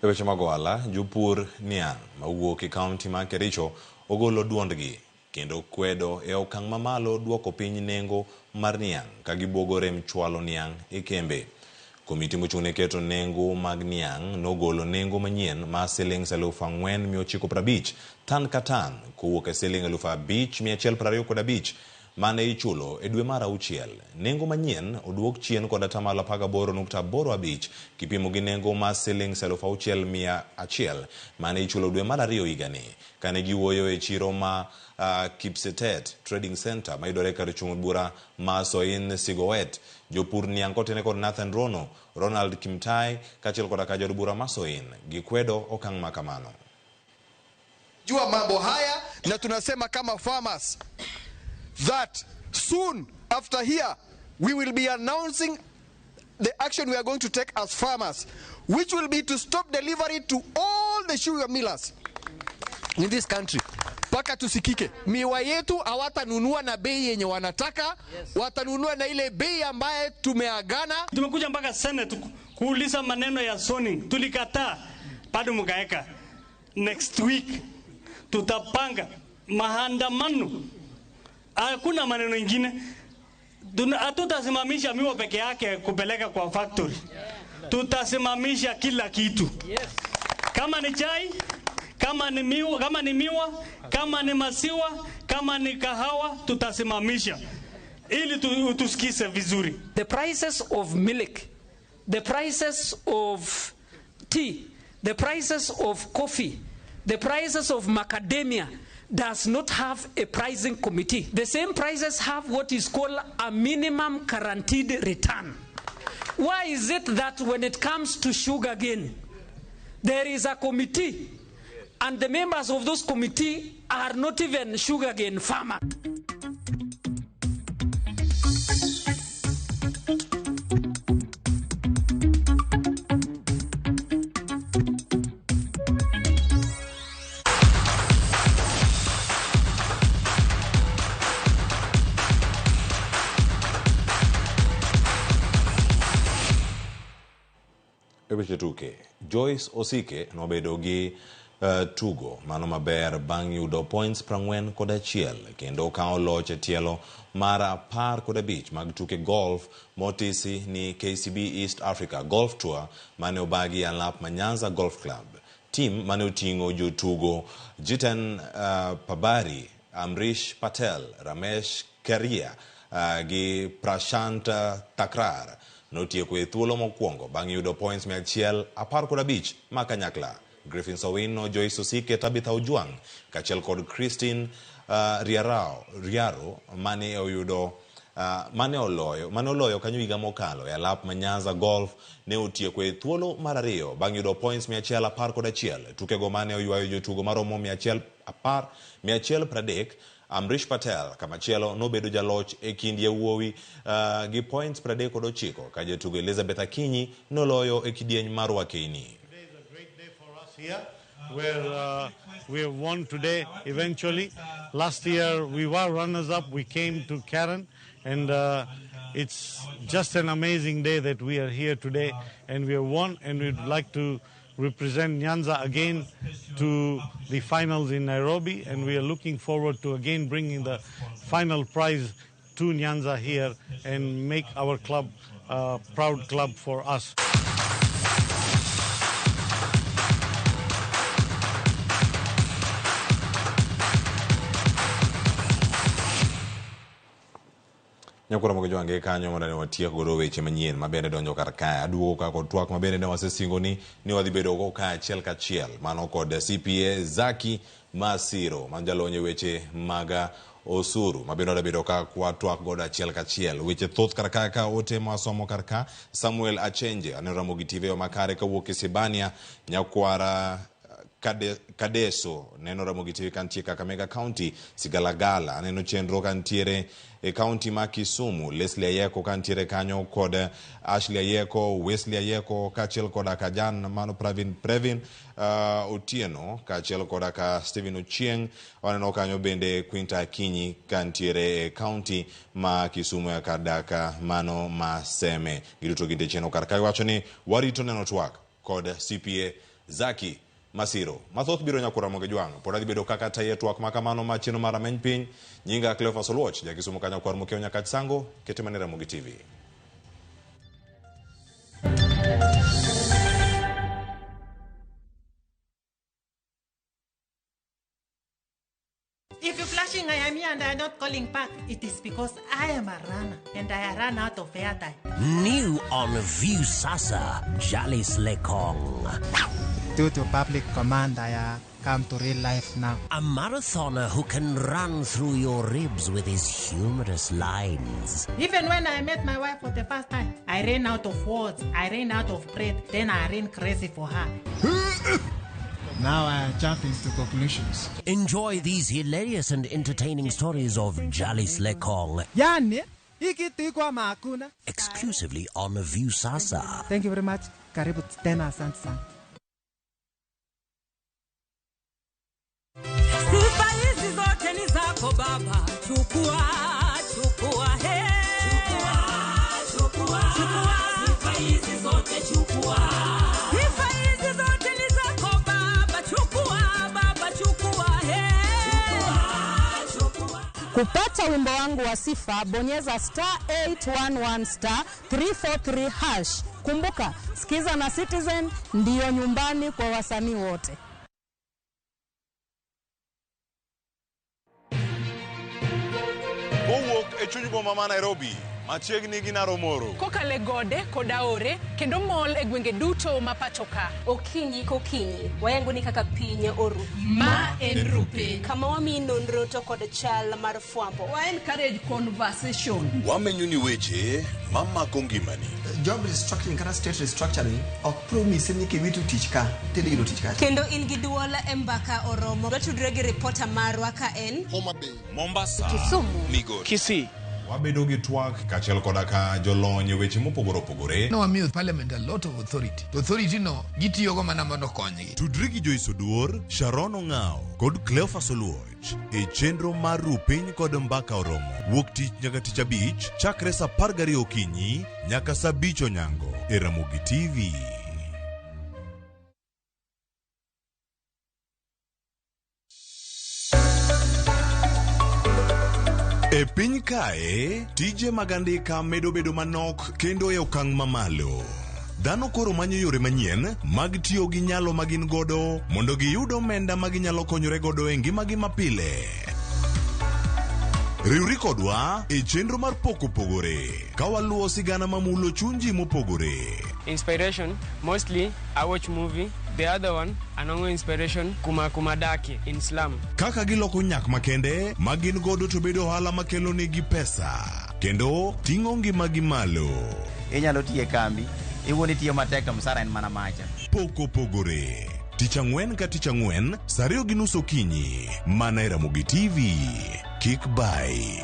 E weche mag ohala, jopur niang' mawuok e kaunti ma Kericho ogolo duondgi kendo kwedo e okang' mamalo duoko piny nengo mar niang' ka gibuogo rem chwalo niang' e kembe. Komiti mochung' ne keto nengo mag niang' nogolo nengo manyien mar siling 4,950 tan ka tan kowuok e siling 5,125 mane ichulo e dwe mar auchiel. Nengo manyien oduok chien kod atamalo 18.85 kipimo gi nengo mar siling 6,100 mane ichulo dwe mar ariyo higani. Kane giwuoyo e chiro ma Kipsetet Trading Center mayudore kar chung' bura ma Soin Sigowet, jopur niang' kotene kod Nathan Rono, Ronald Kimtai kaachiel koda ka jaod bura ma Soin gikwedo okang' ma kamano. Jua mambo haya na tunasema kama farmers that soon after here we will be announcing the action we are going to take as farmers, which will be to stop delivery to all the sugar millers in this country mpaka tusikike. Miwa yetu hawatanunua na bei yenye wanataka, yes. Watanunua na ile bei ambaye tumeagana. Tumekuja mpaka Senate kuuliza maneno ya zoning, tulikataa, bado mkaeka. Next week tutapanga maandamano, hakuna maneno ingine. Hatutasimamisha miwa peke yake kupeleka kwa factory, tutasimamisha kila kitu. Kama ni chai, kama ni miwa, kama ni miwa, kama ni maziwa, kama ni kahawa, tutasimamisha ili tusikize vizuri. The prices of milk, the prices of tea, the prices of coffee, the prices of macadamia does not have a pricing committee. The same prices have what is called a minimum guaranteed return. Why is it that when it comes to sugar cane, there is a committee, and the members of those committee are not even sugarcane farmers? E weche tuke, Joyce Osike nobedo gi tugo mano maber bang' yudo points 41 kendo kawo loch e tielo mar 15 mag tuke golf motisi ni KCB East Africa Golf Tour mane obagi e alap ma Nyanza Golf Club. Tim mane oting'o jotugo Jiten Pabari, Amrish Patel, Ramesh Keria gi Prashant Thakrar notieko e thuolo mokwongo bang' yudo points 115 ma kanyakla. Griffin Sowino, Joyce Osike, Tabitha Ojwang kaachiel kod Christine Riaro mane oyudo mane oloyo kanyo higa mokalo e alap ma Nyanza Golf ne otieko e thuolo mar ariyo bang' yudo points 111. Tukego mane oywayo jotugo maromo 130. Amrish Patel kamachielo nobedo jaloch e kind yawuowi gi points 39 ka jatugo Elizabeth Akinyi noloyo e kidieny mar Wakeini. Here, where we have won today eventually. Last year we were runners-up, we came to Karen, and it's just an amazing day that we are here today and we have won, and we'd like to represent Nyanza again to the finals in Nairobi, and we are looking forward to again bringing the final prize to Nyanza here and make our club a proud club for us. Nyakoro mogo jwange kanyo mondo ne watiek godo weche manyien mabende donjo kar kae. Aduogo ka kod twak mabende ne wasesingo ni wadhi bedo go kaachiel kachiel. Mano kod CPA Zaki Masiro ma jalony e weche mag osuru mabende wadwa bedo ka twak godo achiel kachiel. Weche thoth kar kae ka ote ma wasomo kar ka. Samuel Achenje aneno Ramogi TV makare kawuok Isibania. Nyakwara Kadeso neno Ramogi TV kantie Kakamega County. Sigalagala aneno chenro kantiere e county ma Kisumu. Leslie Ayeko kantiere kanyo kod Ashley Ayeko, Wesley Ayeko kaachiel koda ka Jan mano Pravin Otieno kaachiel koda ka Stephen Ochieng. Waneno kanyo bende Quinta Akinyi kantiere e county ma Kisumu e kar dak mano ma Seme. Giduto gintie chenro kar kae wacho ni warito neno twak kod CPA Zaki Masiro. Mathoth biro nyakura Ramogi Jwang'. Pod adhi bedo kaka taye twak makamano ma chenro mar Rameny Piny. Nyinga Cleophas Oluoch, ja Kisumu kanyo kwar Mokeo Nyakach Sango, kete mane Ramogi TV. If you're flashing, I am here and I am not calling back. It is because I am a runner and I run out of airtime. New on Viusasa, Jalis Lekong. Due to public command, I come to real life now. A marathoner who can run through your ribs with his humorous lines. Even when I met my wife for the first time, I ran out of words, I ran out of breath, then I ran crazy for her. Now I am jumping to conclusions. Enjoy these hilarious and entertaining stories of Jalis Lekong. Yani, makuna. Exclusively on Viusasa. Thank you very much. Karibu tena, asante sana. Sifa hizi zote ni zako Baba, chukua, chukua, he. Chukua, chukua, sifa hizi zote chukua. Sifa hizi zote ni zako Baba, chukua, Baba, chukua, he. Chukua, chukua. Kupata wimbo wangu wa sifa, bonyeza star 811 star 343 hash. Kumbuka, Sikiza na Citizen ndiyo nyumbani kwa wasanii wote. Kowuok e chuny boma ma Nairobi, machiegni gi Naromoro. Kokale gode kod aore kendo mol e gwenge duto ma pacho ka. Okinyi kokinyi, wayango ni kaka piny oru. Ma en Rupiny. Kama wamiyi nonro to kod chal mar fwambo. Wa encourage conversation. Wamenyo ni weche mamako ngimani. Job restructuring kata state restructuring ok promise ni kiwito tich ka tidhi yudo tich kacha. Kendo in gi duol e mbaka oromo. Watudre gi ripota marwa ka en Homa Bay, Mombasa, Kisumu, Migori, Kisii. Wabedo gi twak kaachiel koda ka jolony e weche mopogore opogore. Nowamiyo parliament a lot of authority. To authority no gitiyogo mana mondo konygi. Tudri gi Joyce Oduor, Sharon Ong'ao kod Cleophas Oluoch e chenro mar Rupiny kod Mbaka Oromo. Wuok tich nyaka tich abich chakre saa 12 okinyi nyaka saa 5 onyango e Ramogi TV. E piny kae, tije mag andika medo bedo manok kendo e okang' mamalo. Dhano koro manyo yore manyien mag tiyo gi nyalo ma gin godo mondo giyud omenda ma ginyalo konyore godo e ngimagi mapile. Riwri kodwa e chenro mar Pok Opogore ka waluwo sigana mamulo chuny ji mopogore. Inspiration, mostly I watch movie. The other one, anongo inspiration, kuma kumadaki in slum. Kaka giloko nyak makende ma gin godo to bedo ohala makelo negi pesa kendo ting'o ngimagi malo. Inyalo tiyo e kambi, iwuon itiyo matek to msara en mana macha. Pok Opogore. Tich ang'wen ka tich ang'wen, saa 2:30 okinyi, mana e Ramogi TV. Kik bai.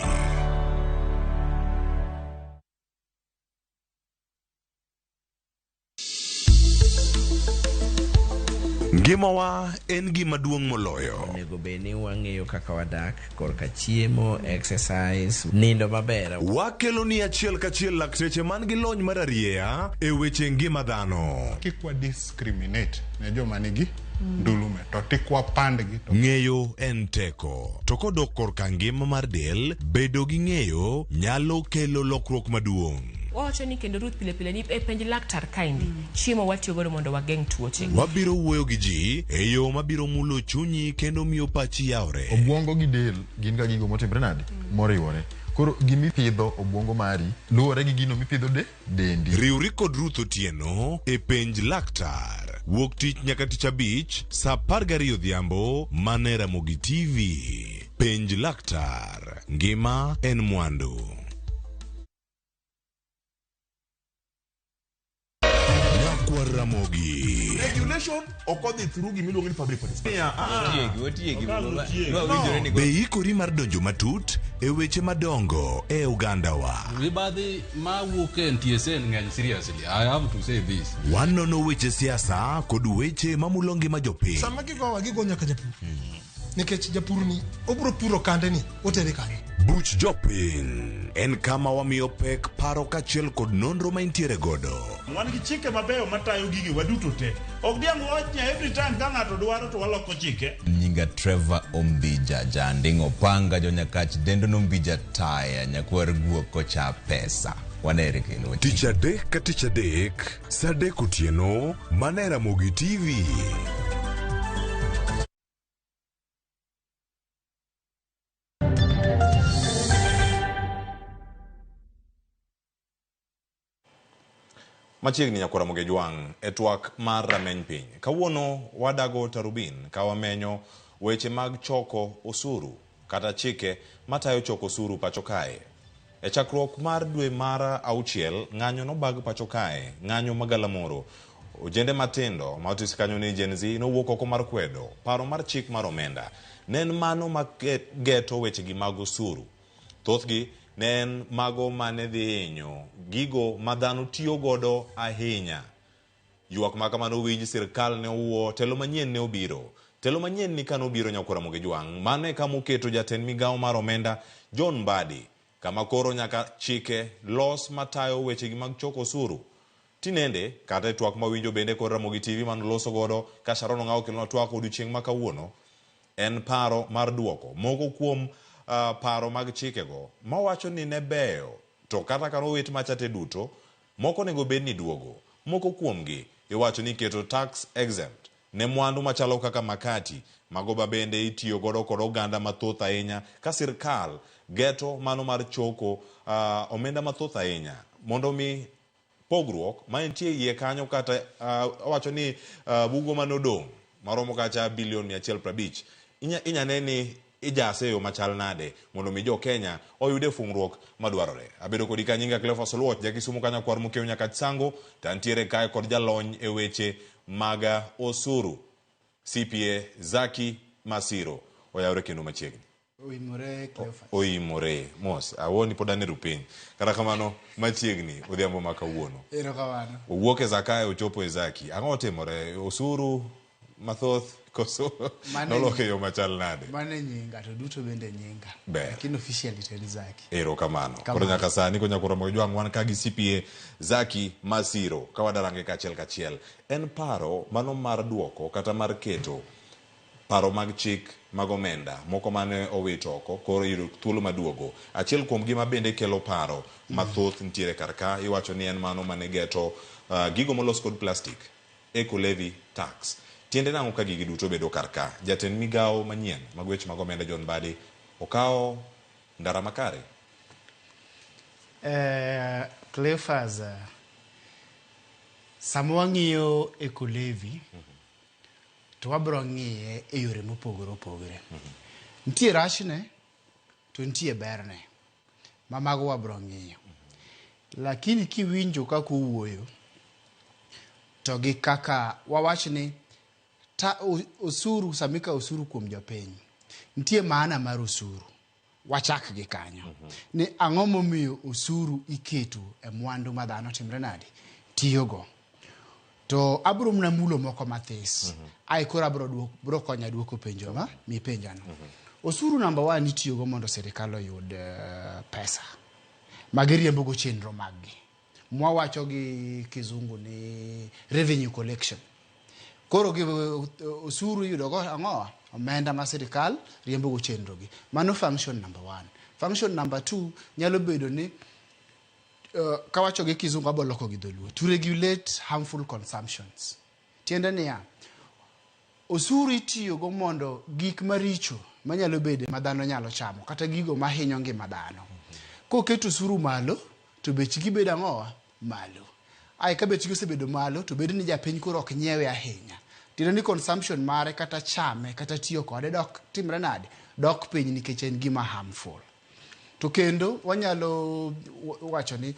Ngimawa en gima duong' moloyo. Onego bed ni wang'eyo kaka wadak korka chiemo, exercise, nindo maber. Wakelo ni achiel kachiel lakteche man gi lony mar arieya e weche ngima dhano. Kik wa discriminate ne joma nigi ndulume to tik wapandgi to Ng'eyo en teko. To kodok korka ngima mar del, bedo gi ng'eyo nyalo kelo lokruok maduong'. Wawacho ni kendo Ruth pile pile ni e penj laktar kaendi chiemo watiyo godo mondo wageng' tuoche. Wabiro wuoyo gi ji e yo mabiro mulo chunyi kendo miyo pachi yawre. Obwongo gi del gin ga gigo motimre nade? Moriwore. Koro gimipidho obwongo mari luwore gi gino mipidho de dendi. Riwri kod Ruth Otieno e Penj Laktar. Wuok tich nyaka tich abich saa 12 odhiambo mana e Ramogi TV. Penj Laktar. Ngima en mwandu. Nyakwar Ramogi. Regulation ok odhi through gima iluongo ni public participation. Otiegi, otiegi. No. Be ikori mar donjo matut e weche madongo e ogandawa? Mibadhi ma wuok e NTSA ng'eny seriously. I have to say this. Wanono weche siasa kod weche mamulo ngima jopiny. Sama gigowa gigo nyaka japur. Nikech japur ni obiro puro kande ni otere kanye. Buch jopiny en kama wamiyo pek paro kaachiel kod nonro ma intiere godo. Wan gi chike mabeyo matayo gigi waduto te. Ok diang' wawach ni every time ka ng'ato dwaro to waloko chike. Nyinga Trevor Ombija, janding' opanga jonyakach dendo nombija taya nyakwar guok kocha pesa. Wanere kendo. Tich adek ka tich adek, saa adek otieno, mana e Ramogi TV. Machiegni nyakwar Ramogi Jwang' e twak mar rameny piny. Kawuono wadago tarubin ka wamenyo weche mag choko osuru kata chike matayo choko osuru pacho kae. E chakruok mar dwe mar auchiel, ng'anyo nobag pacho kae, ng'anyo magalamoro. Ojende matindo ma otis kanyo ni Gen Z nowuok oko mar kwedo paro mar chik mar omenda. Ne en mano ma geto wechegi mag osuru. Thothgi ne en mago mane dhi hinyo gigo ma dhano tiyo godo ahinya. Ywak ma kamano winj sirkal ne owuo, telo manyien ne obiro. Telo manyien ni kane obiro nyakwar Ramogi Jwang', mano e kama oketo jatend migawo mar omenda John Mbadi, kama koro nyaka chike los matayo wechegi mag choko osuru. Tinende, kata e twak mawinjo bende kod Ramogi TV mano loso godo ka Sharon Ong'awo okelonwa twak odiochieng' ma kawuono, en paro mar duoko moko kuom paro mag chikego mawacho ni ne beyo to kata ka nowit macha te duto, moko onego bed ni duogo. Moko kuomgi iwacho ni keto tax exempt ne mwandu machalo kaka makati, mago ba bende itiyo godo kod oganda mathoth ahinya ka sirkal geto mano mar choko omenda mathoth ahinya mondo mi pogruok mantie iye kanyo kata owacho ni bugo manodong' maromo kacha bilion 150 inya ne ni ijase e yo machal nade mondo mi jo Kenya oyude fungruok madwarore. Abedo kodi ka nyinga Cleophas Oluoch, jakisumu ka nyakwar Mokeu Nyakach Sango, to antiere kae kod jalony e weche mag osuru CPA Zaki Masiro. Oyawre kendo machiegni. Oimore Cleophas. Oimore mos, awuoni pod an e rupiny. Kata kamano machiegni odhiambo ma kawuono. Erokamano. Owuok e Zakayo ochopo e Zaki. Ang'o otimore? Osuru mathoth koso nolok e yo machal nade? Mano e nyinga to duto bende nyinga. Ber. Lakini officially to en Zaki. Erokamano. Koro nyaka sani ko nyakwar Ramogi Jwang' wan ka gi CPA Zaki Masiro ka wadarange kachiel kachiel. En paro mano mar duoko kata mar keto paro mag chik mag omenda moko mane owit oko koro yudo thuolo maduogo. Achiel kuom gi ma bende kelo paro mathoth nitiere kar ka iwacho ni en mano mane geto gigo molos kod plastic eco levy tax. Tiende nang'o ka gigi duto bedo kar ka? Jatend migawo manyien mag weche mag omenda John Mbadi okawo ndara makare? Cleophas, sama wang'iyo eco levy to wabiro ng'iye e yore mopogore opogore. Nitie rachne to nitie berne ma mago wabiro ng'iyo. Lakini kiwinjo kaka owuoyo to gi kaka wawach ni ta, osuru sama ikawo osuru kuom jopiny nitie maana mar osuru wachak gi kanyo ni ang'o momiyo osuru iketo e mwandu ma dhano timre nade tiyogo. To abro mana mulo moko mathis. Ae koro abro duok, bro konya duoko penjo ma mipenjano. Osuru namba 1 itiyogo mondo sirikal oyud pesa ma giriembogo chenro maggi. Mwawacho gi kizungu ni revenue collection. Koro gi osuru iyudo go ang'owa? Omenda ma sirikal riembogo chenro gi. Mano function number 1. Function number 2 nyalo bedo ni kawacho gi kizungu abo loko gi dholuo, to regulate harmful consumptions. Tiende niya, osuru itiyogo mondo gik maricho manyalo bede ma dhano nyalo chamo kata gigo mahinyo ngima dhano. Koket osuru malo to bechgi bedo ang'owa? Malo. Ae ka bechgi osebedo malo to bedo ni japiny koro ok nyiewe ahinya. Tiende ni consumption mare kata chame kata tiyo kode dok timre nade? Dok piny nikech en gima harmful. To kendo wanyalo wacho ni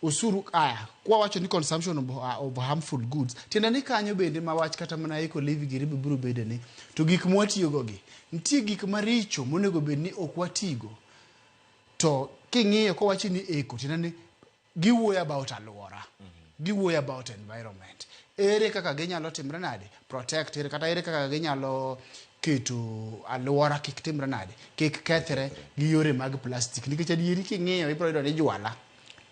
osuru aya kwa wacho ni consumption of harmful goods, tiende ni kanyo bende ma wach kata mana eco levy giri biro bede ni to gik mwatiyogo gi nitie gik maricho monego bed ni ok watigo. To king'iyo kowachi ni eco, tiende ni giwuoyo about alwora, giwuoyo about environment. Ere kaka ginyalo timre nade protect, ere kata ere kaka ginyalo keto alwora kik timre nade, kik kethre gi yore mag plastic. Nikech adieri king'iyo ibiro yudo ni jwala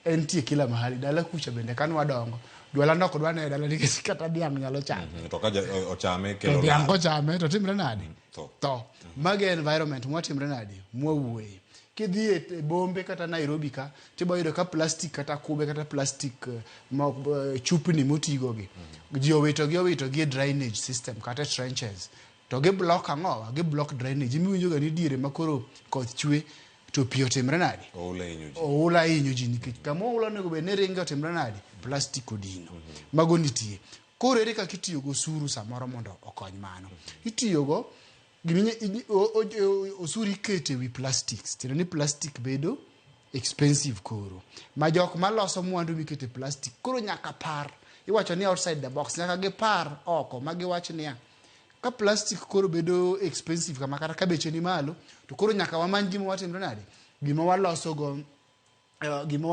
entie kila mahali. Dala kucha bende kane wadongo, jwala ne ok dwa ne e dala nikech kata dhiang' nyalo chame. To ka ochame to kelo dhiang' lal. Kochame to timre nade? Tho. Tho. Mago e environment mwatimre nade mwawuoye. Kidhi e bombe kata Nairobi ka, tibo yudo ka plastic kata kube kata plastic ma, chupni motigo gi ji owito gi owito gi e drainage system kata e trenches, to gi block ang'owa? Gi block drainage. Imiwinjo ga ni diere ma koro koth chwe to pi otimre nade? Oula hinyo ji. Oula hinyo ji nikech kama oula onego bed ni ringe otimre nade? Plastic odino. Mago nitie. Koro ere kaka itiyo go osuru samoro mondo okony mano? Itiyogo osuru iketo ewi plastics, tiende ni plastic bedo expensive. Koro ma jok maloso mwandu mikete e plastic koro nyaka par, iwacho ni outside the box, nyaka gipar oko ma giwach niya, ka plastic koro bedo expensive kama kata ka beche ni malo, to koro nyaka wamany gima watimre nade, gima waloso go gima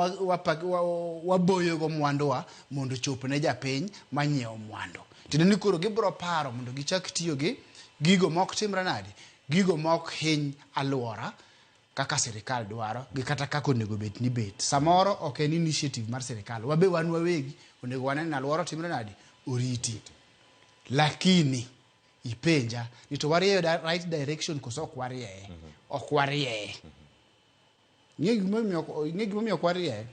waboyogo mwanduwa mondo ochop ne japiny manyiewo mwandu. Tiende ni koro gibiro paro mondo gichak tiyo gi gigo mok timre nade, gigo mok hiny alwora kaka sirikal dwaro gi kata kaka onego bed ni bet. Samoro ok en initiative mar sirikal, wabe wan wawegi onego wane ni alwora otimre nade, oriti. Lakini ipenja ni to warieyo right direction koso ok warieye? Ok warieye. Ing'e gimomiyo ok warieye?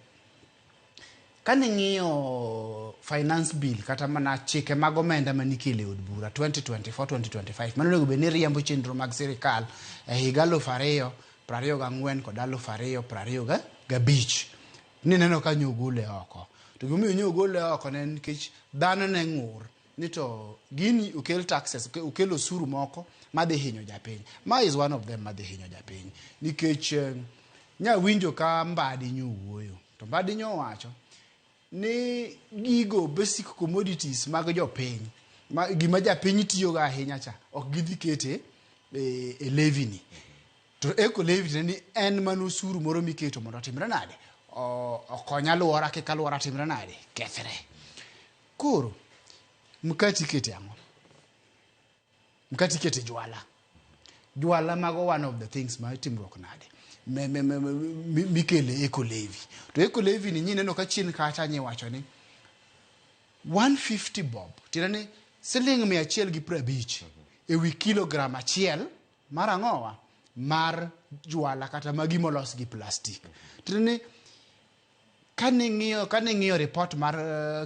Kane ng'iyo finance bill kata mana chike mag omenda manikelo e od bura 2024-2025, mano onego bed ni riembo chenro mag sirikal e higa 2024 kod 2025, nineno ka nyogole oko. To gimomiyo nyogole oko ne en nikech dhano ne ng'ur ni to gini okel taxes, okel osuru moko madhi hinyo japiny. Ma is one of them madhi hinyo japiny nikech nya winjo ka Mbadi nyowuoyo to Mbadi nyowacho ni gigo basic commodities mag jopiny ma, gima japiny tiyogo ahinya cha ok gidhi kete e levy ni. To eco levy ni en mana osuru moro miketo mondo otimre nade, okony alwora kik alwora timre nade, kethre. Koro mkati ikete ang'o? Mkati ikete jwala. Jwala mago one of the things ma timruok nade mikele eco levy. To eco levy ni nyineno ka chien kacha nyiwacho ni 150 bob, tiende ni siling 150 ewi kilogram achiel mar ang'owa, mar jwala kata magi molos gi plastic. Tiende ni kane ng'iyo report mar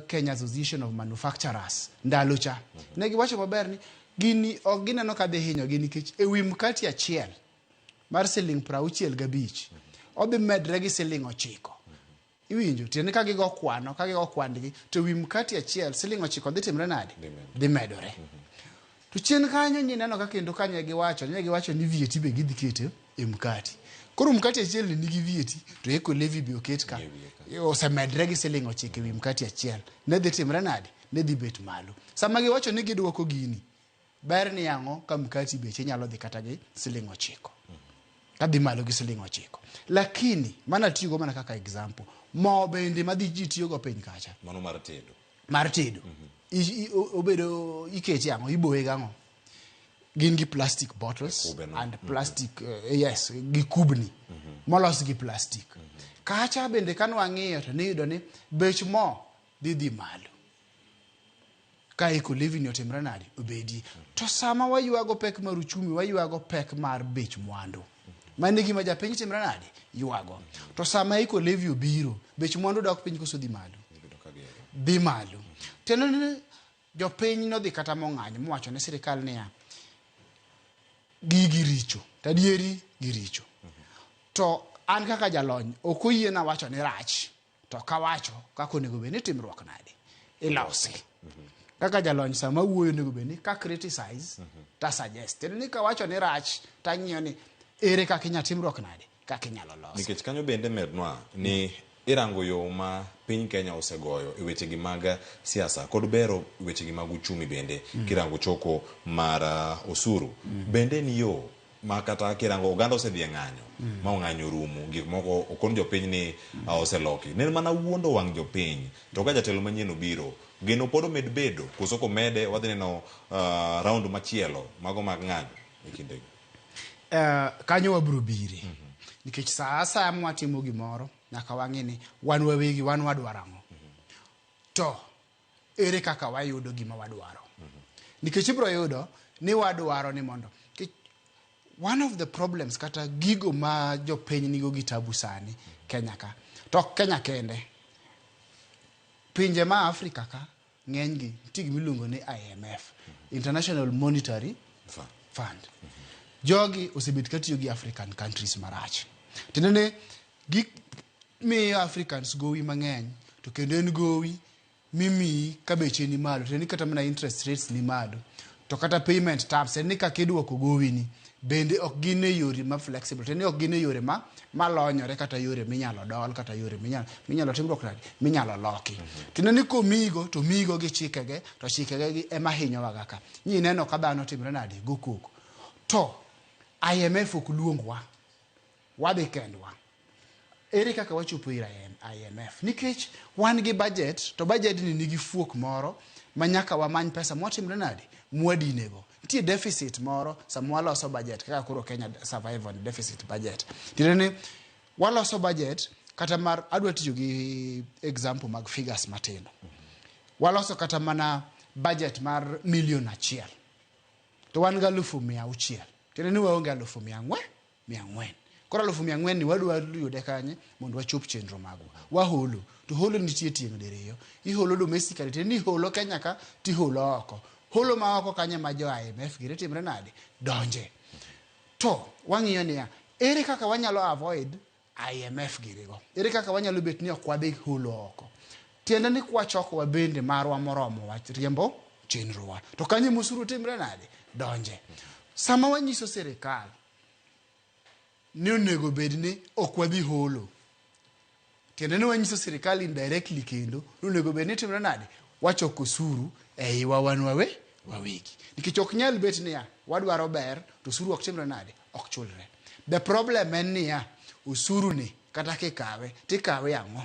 Kenya Association of Manufacturers ndalo cha, ne giwacho maber ni gini ok gineno ka dhi hinyogi nikech ewi mkati achiel mar siling 65 odhi medre gi siling 9. Iwinjo? Tiende ni ka gigo kwano, ka gigo kwandgi, to wi mkati achiel siling 9 dhi timre nade? Dhi medore. To chien kanyo nyineno ka kendo kanye giwacho, ne giwacho ni VAT be gidhi keto e mkati. Koro mkati achiel ni nigi VAT, to eco levy be oket ka osemedre gi siling 9 ewi mkati achiel, ne dhi timre nade? Ne dhi bet malo. Sama giwacho ni gidwoko gini, ber ni ang'o ka mkati beche nyalo dhi kata gi siling 9 kadhi malo gi siling 9? Lakini mana tiyogo mana kaka example, mo bende madhi ji tiyogo piny kacha Mano mar tedo. Mar tedo. Obedo ikete ang'o, iboye gang'o? Gin gi plastic bottles Kube no. and plastic, yes, gi kubni molos gi plastic. Kacha bende ka nwang'iyo to niyudo ni bech mo dhi malo ka eco levy ni otimre nade, obedie. To sama waywago pek mar uchumi, waywago pek mar bech mwandu. Mano e gima japiny timre nade, ywago. To sama eco levy obiro, bech mwandu dok piny koso dhi malo? Dhi malo. Tiende ni jopiny nodhi kata mong'anyo mowacho ne sirikal niya, gigi richo, to adieri giricho. To an kaka jalony ok oyiena wacho ni rach, to kawacho kaka onego bed ni timruok nade, ilose. Kaka jalony sama wuoyo onego bed ni ka criticize ta suggest. Tiende ni kawacho ni rach, tang'iyo ni ere kaka inya timruok nade, kaka inyalo lose. Nikech kanyo bende mednwa ni irango yo ma piny Kenya osegoyo e wechegi mag siasa kod bero wechegi mag uchumi bende kirango choko mar osuru. Bende ni yo ma kata kirango oganda osedhi e ng'anyo ma ong'anyo orumo, gik moko okon jopiny ni oseloki. Ne en mana wuondo wang' jopiny. To ka jatelo manyien obiro, geno pod omed bedo koso komede wadhi neno round machielo mago mag ng'anyo e kindegi. Kanyo wabiro bire. Nikech sa asaya mwatimo gimoro, nyaka wang'e ni wan wawegi wan wadwaro ang'o. To ere kaka wayudo gima wadwaro. Nikech ibiro yudo ni wadwaro ni mondo, nikech one of the problems kata gigo ma jopiny nigo gi tabu sani Kenya ka, to ok Kenya kende, pinje ma Afrika ka ng'enygi nitie gima iluongo ni IMF, International Monetary Fund. Jogi osebet katiyo gi African countries marach. Tiende ni gimiyo Africans gowi mang'eny, to kendo en gowi mimiyi ka beche ni malo, tiende ni kata mana interest rates ni malo, to kata payment terms, tiende ni kaka idwoko gowi ni bende ok gin e yore ma flexible, tiende ni ok gin e yore ma malonyore, kata yore minyalo dol, kata yore minyalo timruok nade, minyalo loki. Tiende ni komigo to migo gi chikege, to chikege gi ema hinyowa ga ka. Nyi neno ka dhano timre nade, go koko. To IMF ok luongwa, wadhi kendwa. Ere kaka wachopo ir IMF? Nikech wan gi budget, to budget ni nigi fuok moro ma nyaka wamany pesa mwatimre nade, mwadinego. Nitie deficit moro sama waloso budget, kaka koro Kenya survive on deficit budget. Tiende ni waloso budget kata mar, adwa tiyo gi example mag figures matindo. Waloso kata mana budget mar milion achiel, to wan gi alufu mia auchiel. Tiende ni waonge alufu mia ang'wen, mia ang'wen. Koro alufu mia ang'wen ni wadwa yude kanye mondo wachop chenro magwa. Waholo, to holo nitie tieng' diriyo. Iholo domestically, tiende ni iholo Kenya ka, tiholo oko. Holo ma oko kanye ma jo IMF gire timre nade? Donje. To wang'iyo niya, ere kaka wanyalo avoid IMF girigo? Ere kaka wanyalo bet ni ok wadhi holo oko? Tiende ni kwachoko wabende marwa moromo wach riembo chenrowa. To kanye mosuru timre nade? Donje. Sama wanyiso sirikal ni onego bed ni ok wadhi holo, tiende ni wanyiso sirikal indirectly kendo ni onego bed ni timre nade? Wachoko osuru e iwa wan wawegi. Nikech ok nyal bet niya, wadwaro ber to osuru ok timre nade? Ok chulre. The problem en niya, osuru ni kata kikawe, tikawe ang'o?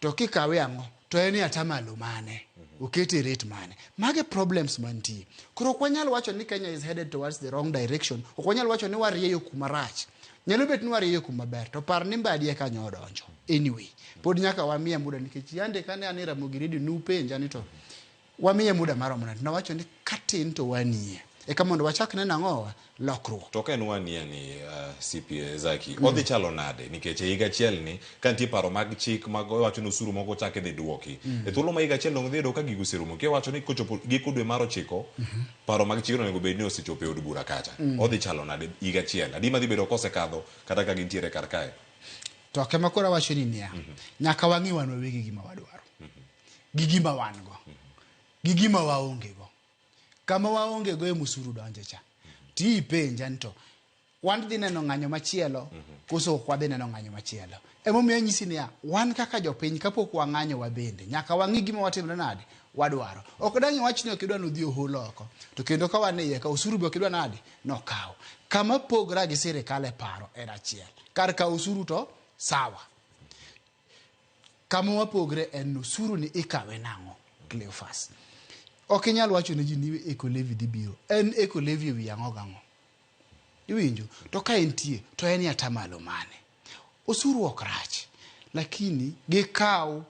To kikawe ang'o? To en e atamalo mane? Okete rate mane? Mage problems mantie. Koro ok wanyal wacho ni Kenya is headed towards the wrong direction. Ok wanyal wacho ni warieyo kuma rach. Nyalo bet ni warieyo kuma ber, to par ni Mbadi eka nyo odonjo. Anyway, pod nyaka wamiye muda, nikech yande kane an e Ramogi Radio nupenja ni to wamiye muda maromo nade? Nawacho ni katin to wanie. Eka mondo wachak neno ang'owa? Lokruok. To ka en wanie ni CPA Zaki, odhi chalo nade? Nikech e higa achiel ni, ka nitie paro mag chik mag wacho ni osuru moko chak idhi duoki. E thuolo ma higa achiel dong' dhi yudo ka gigo oserumo. Kiwacho ni kochopo giko dwe mar 9, paro mag chikno onego bed ni osechopo e od bura kacha. Odhi chalo nade higa achiel? Adi madhi bedo kosekadho kata ka gintiere kar kae? To kema koro awacho ni niya, nyaka wang'i wan wawegi gima wadwaro. Gi gima wan go. Gi gima waonge go. Kama waonge go e musuru donje cha. Ti ipenja ni to wan dhi neno ng'anyo machielo koso ok wadhi neno ng'anyo machielo. Emomiyo anyisi niya, wan kaka jopiny kapok wang'anyo wabende nyaka wang'i gima watimre nade, wadwaro. Ok dang' iwach ni ok idwa ni udhi ohol oko, to kendo ka wan e iye ka osuru be ok idwa nade, nokaw. Kama pogra gi sirikal e paro en achiel. Kar kawo osuru to sawa. Kama wapogre en ni osuru ni ikawe nang'o? Cleophas. Ok inyal wacho ne ji ni eco levy dhi biro. En eco levy ewi ang'o gang'o? Iwinjo? To ka entie, to en e atamalo mane? Osuru ok rach, lakini gikaw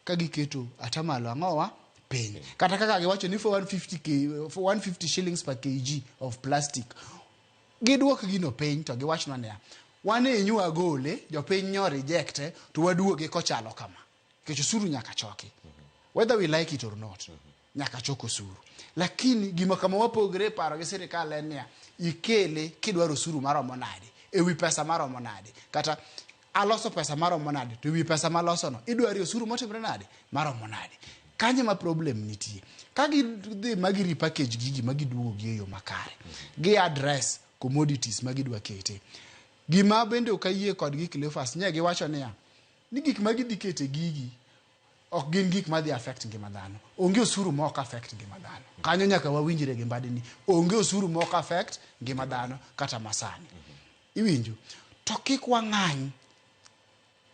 ka giketo atamalo ang'owa piny. Kata kaka giwacho ni for 150, k, for 150 shillings per kg of plastic, giduok gino piny to giwachnwa niya, wan e nyu agole, jopiny nyo rejecte, to waduoge kochalo kama. Nikech osuru nyaka choki. Whether we like it or not, nyaka chok osuru. Lakini gima kama wapogre e paro gi sirikal en niya, ikele kidwaro osuru maromo nade, ewi pesa maromo nade, kata aloso pesa maromo nade, to ewi pesa malosono idwaro osuru motimre nade, maromo nade. Kanyo ema problem nitie. Ka gidhi ma gi repackage gigi ma giduogo gi e yo makare, gi address commodities ma gidwa kete. Gima bende ok ayie kodgi Cleophas, nye giwacho niya, ni gik ma gidhi kete gigi ok gin gik madhi affect ngima dhano. Onge osuru ma ok affect ngima dhano. Kanyo nyaka wawinjre gi Mbadi ni onge osuru ma ok affect ngima dhano kata masani. Iwinjo? To kik wang'any.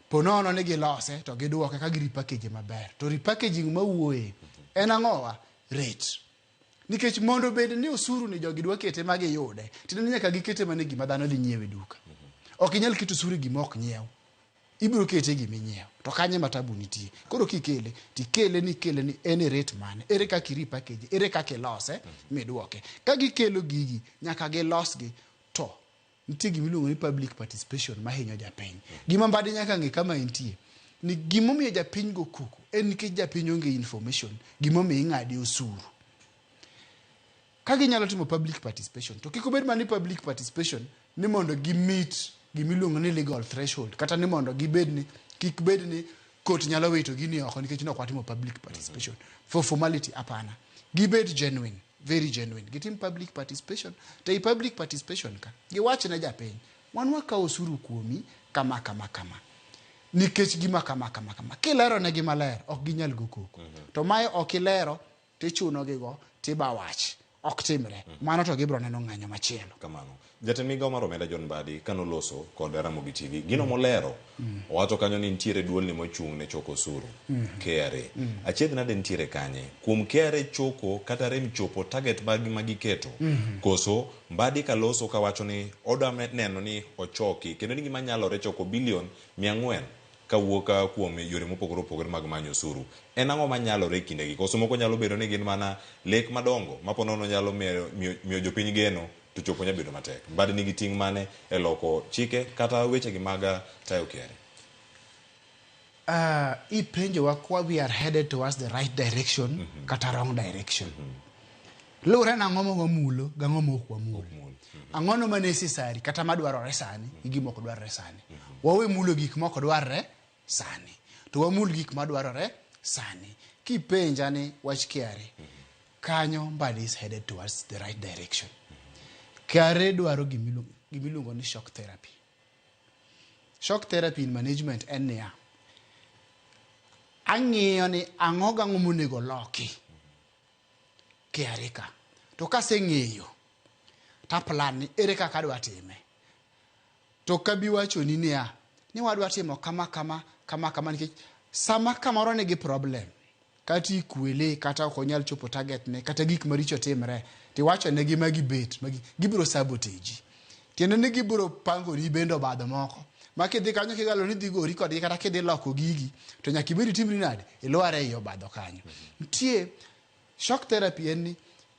Po nono ni gilose to giduoke ka gi repackage maber. To repackaging mawuoye en ang'owa? Rate. Nikech mondo obed ni osuru ni jogi dwa kete ma giyude, tiende ni nyaka gikete mana e gima dhano dhi nyiewo e duka. Ok inyal keto osuru e gima ok nyiew. Ibiro kete e gima inyiewo. To kanyo ema tabu nitie. Koro kikele, tikele ni ikele ni en e rate mane? Ere kaka i repackage? Ere kaka ilose miduoke? Ka gikelo gigi, nyaka gilosgi to nitie gima iluongo ni public participation mahinyo japiny. Gima Mbadi nyaka ng'e kama entie, ni gimomiyo japiny go koko en nikech japiny onge information gimomiyo ing'ade osuru. Ka ginyalo timo public participation, to kik obed mana ni public participation ni mondo gi meet gimiluongo ni legal threshold, kata ni mondo gibed ni, kik bed ni court nyalo wito gini oko nikech ne ok watimo public participation. For formality, hapana. Gibed genuine, very genuine. Gitim public participation. To ei public participation ka, giwach ne japiny, wan wakawo osuru kuomi kama kama kama. Nikech gima kama kama kama. Kilero negi maler, ok ginyal go koko. To mae ok ilero, tichuno gigo, tiba wach. Ok timre. Mano to gibiro neno ng'anyo machielo. Kamano. Jatend migao mar omenda John Mbadi kanoloso kod Ramogi TV, gino molero, owacho kanyo ni nitiere duolni mochung' ne choko osuru, KRA. Achiedh nade nitiere kanye? Kuom KRA choko kata rem chopo target mag ma giketo, koso Mbadi kaloso kawacho ni odwa neno ni ochoki kendo ni gima nyalore choko bilion 400 kawuok kuom yore mopogore opogore mag manyo osuru. En ang'o manyalore e kindegi? Koso moko nyalo bedo ni gin mana lek madongo ma po nono nyalo miyo jopiny geno to chopo nyalo bedo matek. Mbadi nigi ting' mane e loko chike kata wechegi mag tayo KRA? Ipenjowa kwa we are headed towards the right direction kata wrong direction. Luwre nang'o ma wamulo gang'o ma ok wamul. Ang'ono ma necessary kata madwarore sani gi gima ok dwarre sani. Wawe mulo gik ma ok dwarre sani. To wamul gik madwarore sani. Kipenja ni wach KRA, kanyo Mbadi is headed towards the right direction. KRA dwaro gimiluongo ni shock therapy. Shock therapy in management en niya, ang'iyo ni ang'o gang'o monego loki KRA ka. To kaseng'eyo, to aplan ni ere kaka adwa time. To kabi wachoni niya, ni wadwa timo kama kama, kama kama, nikech sama kamoro nigi problem, kata ikwele, kata ok onyal chopo target ne, kata gik maricho timre, tiwacho negi ma gibet, gibiro sabotage. Tiende ni gibiro pangoni bende obadho moko. Ma kidhi kanyo kigalo ni idhi gori kodgi kata kidhi loko gigi, to nyaka ibed itimri nade? Ilwar ei obadho kanyo. Nitie shock therapy en ni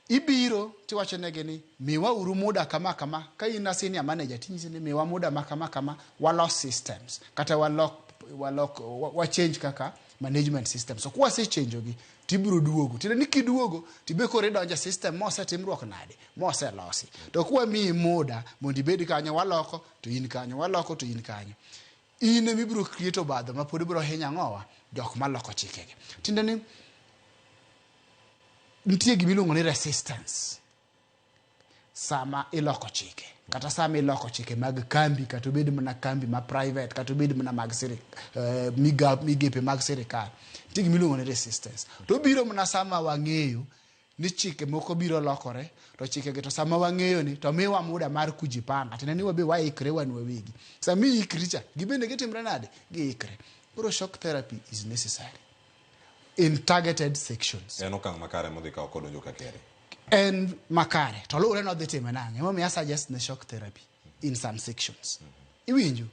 ibiro tiwacho negi ni miwa uru muda kama kama, ka in a senior manager tinyisi ni miwa muda ma kama kama, walos systems kata walok, wa change kaka management system. So kwase change gi tibiro duogo. Tiende ni kiduogo tibe koro idonjo e system mosetimruok nade, moselosi. To kwa miyi muda mondo ibed kanyo waloko to in kanyo, waloko to in kanyo. In ema ibiro create obadho ma pod ibiro hinyo ang'owa jok maloko chikegi. Tiende ni nitie gima iluongo ni resistance sama iloko chike, kata sama iloko chike mag kambi, kata obed mana kambi ma private, kata obed mana mag migepe mag sirikal. Nitie gima iluongo ni resistance. To obiro mana sama wang'eyo ni chike moko biro lokore, to chikegi to sama wang'eyo ni to miwa muda mar kujipanga, tiende ni wabe waikre wan wawegi. Sama iikri cha, gibende gitimre nade? Giikre. Koro shock therapy is necessary. In targeted sections. En okang' makare modhi kawo kodonjo ka KRA. En makare to luwore ni odhi time nang'e. Emomiyo a suggest ne shock therapy in some sections. Iwinjo?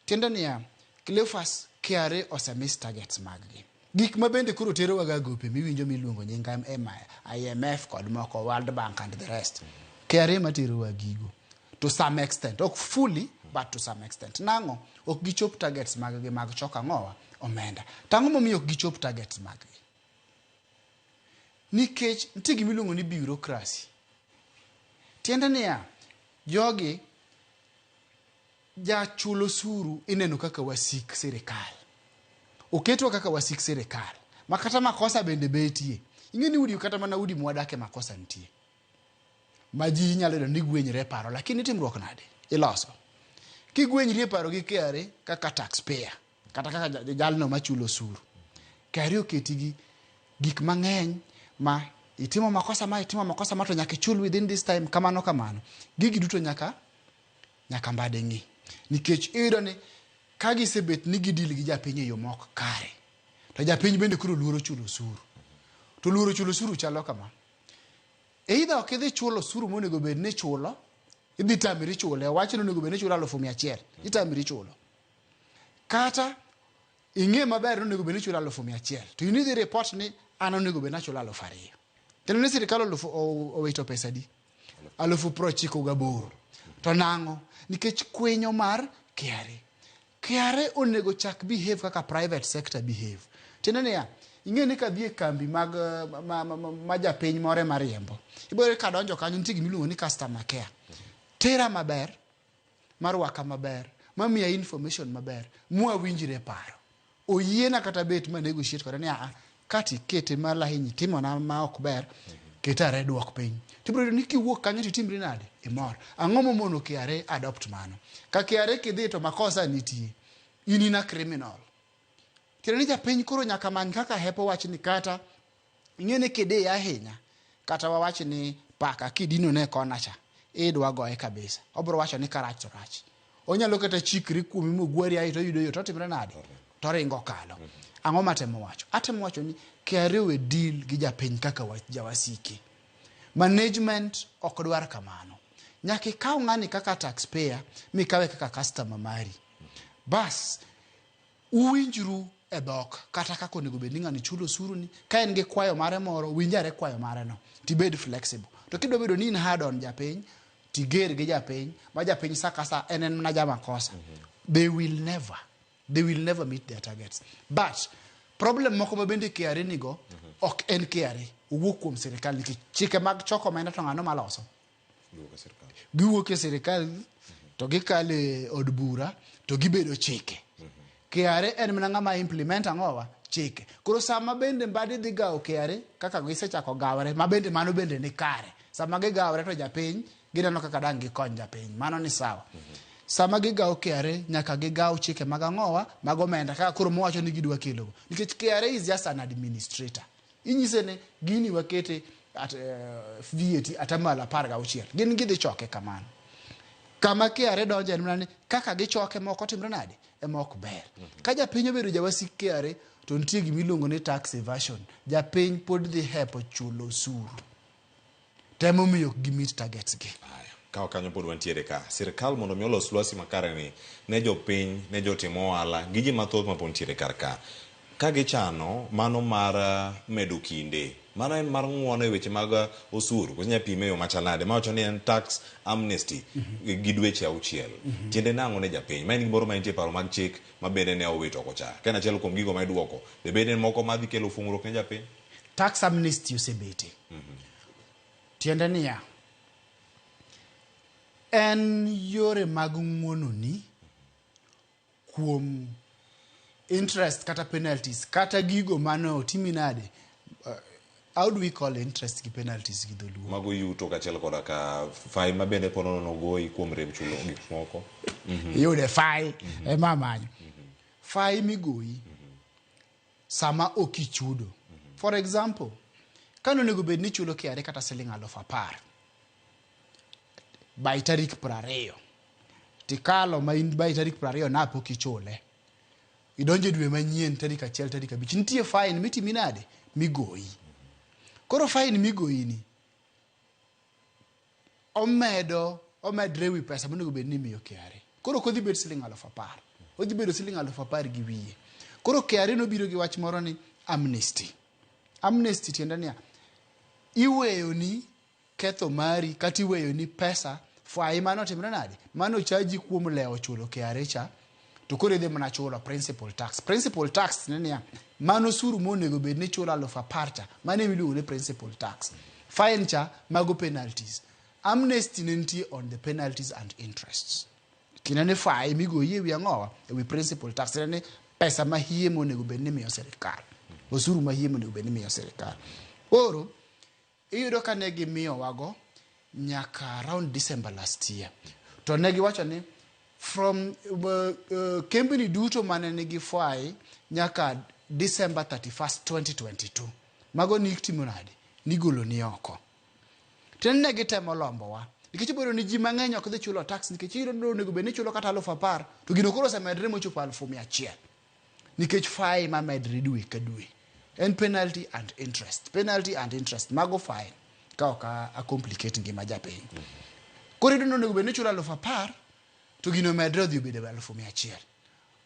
Tiende niya, Cleophas KRA ose miss targets mag gi. Gik ma bende koro terowa ga gope miwinjo miluongo nying IMF kod moko, World Bank and the rest. KRA materowa gigo to some extent, ok fully but to some extent. Nang'o? Ok gichop targets mag gi mag choko ang'owa? Omenda. To ang'o momiyo ok gichop targets mag gi? Nikech nitie gima iluongo ni bureaucracy. Tiende niya, jogi jachul osuru ineno kaka wasik sirikal. Oketwa kaka wasik sirikal. Ma kata makosa bende betie. Ing'e ni udi kata mana udi mwadake makosa nitie. Ma ji inyalo yudo ni gwenyre e paro, lakini timruok nade? Iloso. Kigwenyri e paro gi KRA kaka taxpayer, kata kaka jalno machulo osuru. KRA oketi gi gik mang'eny ma itimo makosa ma itimo makosa ma to nyaka ichul within this time kamano kamano. Gigi duto nyaka nyaka mbade ng'i. Nikech iyudo ni ka gisebet ni gidil gi japiny e yo mok kare, to japiny bende koro luoro chulo osuru. To luoro chulo osuru chalo kama. Either ok idhi chulo osuru monego bed ni ichulo, idhi tamri chule, owach ni onego bed ni ichulo 100,000, itamri chulo. Kata ing'e maber ni onego bed ni ichulo 100,000, to in idhi report ni an onego bed ni achulo 2,000. Kendo ni sirikal owito pesa adi? 98,000. To nang'o? Nikech kwinyo mar KRA. KRA onego chak behave kaka private sector behave. Tiende niya, ing'e ni kadhi e kambi mag ma japiny moro ema riembo. Ibiro yudo kadonjo kanyo nitie gima iluongo ni customer care. Tera maber, marwaka maber, mamiya information maber, mwawinjre e paro. Oyiena kata bet ma negotiate kode ni aa, kati ikete malo ahinya itimona ma ok ber, keta are duok piny. Tibiro yudo ni kiwuok kanyo titimri nade? Imor. Ang'o momono KRA adopt mano? Ka KRA kidhi to makosa nitie. In in a criminal. Tiende ni japiny koro nyaka many kaka hepo wach ni kata ing'e ni kidiye ahinya kata wawach ni paka kidino ne kona cha idwa goye kabisa. Obiro wacho ni karach to rach. Onyalo kata chikri kuomi mogwari ae to oyudo yo to otimre nade? To oringo kalo. Ang'o matemo wacho? Atemo wacho ni KRA owe deal gi japiny kaka jawasike. Management ok dwar kamano. Nyaka ikaw ng'ani kaka taxpayer mikawe kaka customer mari. Bas, uwinjru e dhok kata kaka onego bed ni ng'ani chulo osuru ni, ka en gi kwayo mare moro, winj are kwayo mare no, tibed flexible. To kidwa bedo ni in hard on japiny, tiger gi japiny, ma japiny sa ka sa en en mana jamakosa. They will never meet their targets. But problem moko ma bende KRA nigo, ok en KRA, owuok kuom sirikal nikech chike mag choko omenda to ng'ano maloso? Giwuok e sirikal to gikalo e od bura to gibedo chike. KRA en mana ng'ama implement ang'owa? Chike. Koro sama bende mbadi dhi gawo KRA kaka gisechako gawre, ma bende mano bende ni kare. Sama gigawre to japiny gineno kaka dang' gikony japiny. Mano ni sawa. Sama gigawo KRA nyaka gigaw chike mag ang'owa? Mag omenda kaka koro mowacho ni gidwa kelogo. Nikech KRA is just an administrator. Inyise ni gini wakete at VAT atamalo 16. Gin gidhi choke kamano. Kama KRA donje en mana ni kaka gichoke moko timre nade? Ema ok ber. Ka japiny obedo jawasik KRA to nitie gima iluongo ni tax evasion. Japiny pod dhi hepo chulo osuru. Temo miyo ok gi meet targets gi. Kawa kanyo pod wantiere ka. Sirkal mondo mi olos lwasi makare ni ne jopiny, ne jotim ohala gi ji mathoth ma pod nitiere kar ka. Ka gichano mano mar medo kinde, mano en mar ng'uono e weche mag osuru, koso inya pime e yo machal nade? Mawacho ni en tax amnesty gi dweche 6. Tiende nang'o ne japiny? Ma en gimoro ma nitie e paro mag chik ma bende ne owito oko cha. Ka en achiel kuom gigo ma iduoko, de bed en moko madhi kelo fung'ruok ne japiny? Tax amnesty osebete. Tiende niya, en yore mag ng'uononi kuom interest kata penalties kata gigo mane otimi nade. How do we call interest gi penalties gi dholuo? Mago yuto kaachiel koda ka fai ma bende po nono nogoyi kuom rem chulo gik moko. Iyude fai ema amanyo. Fai migoyi sama ok ichudo. For example, kane onego bed ni ichulo KRA kata siling 10,000 by tarik 20 tikalo ma in by tarik 20 na pok ichule. Idonjo e dwe manyien tarik 1 tarik 5. Nitie fine mitimi nade? Migoyi. Koro fine migoyi ni omedo omedre ewi pesa monego bed ni imiyo KRA. Koro ok odhi bet siling 10,000. Odhi bedo siling 10,000 gi wiye. Koro KRA nobiro gi wach moro ni amnesty. Amnesty tiende niya, iweyoni ketho mari kata iweyoni pesa fai mane otimre nade? Mane ochaji kuom lewo chulo KRA cha, to koro idhi mana chulo principal tax. Principal tax tiende niya, mano osuru monego bed ni ichulo 10,000 cha, mano ema iluongo ni principal tax. Fine cha, mago penalties. Amnesty ne nitie on the penalties and interests. Tiende ni fai migoyi ewi ang'owa? Ewi principal tax. Tiende ni pesa ma hie monego bed ni imiyo sirikal. Osuru ma hie monego bed ni imiyo sirikal. Koro, iyudo ka ne gimiyowago nyaka around December last year. To ne giwacho ni from kembni duto mane nigi fai nyaka December 31st 2022. Mago ni itimo nade? Nigolo ni oko. Tiende ne gitemo lombowa. Nikech iboyudo ni ji mang'eny ok dhi chulo tax nikech iyudo ni onego bed ni ichulo kata 10,000 to gino koro osemedre mochopo 100,000. Nikech fai mamedre dwe ka dwe. En penalty and interest. Penalty and interest. Mago fine. Ka ok a complicate ngima japiny. Koro iyudo ni onego bed ni ichulo 10,000 to gino omedre odhi obedo 100,000.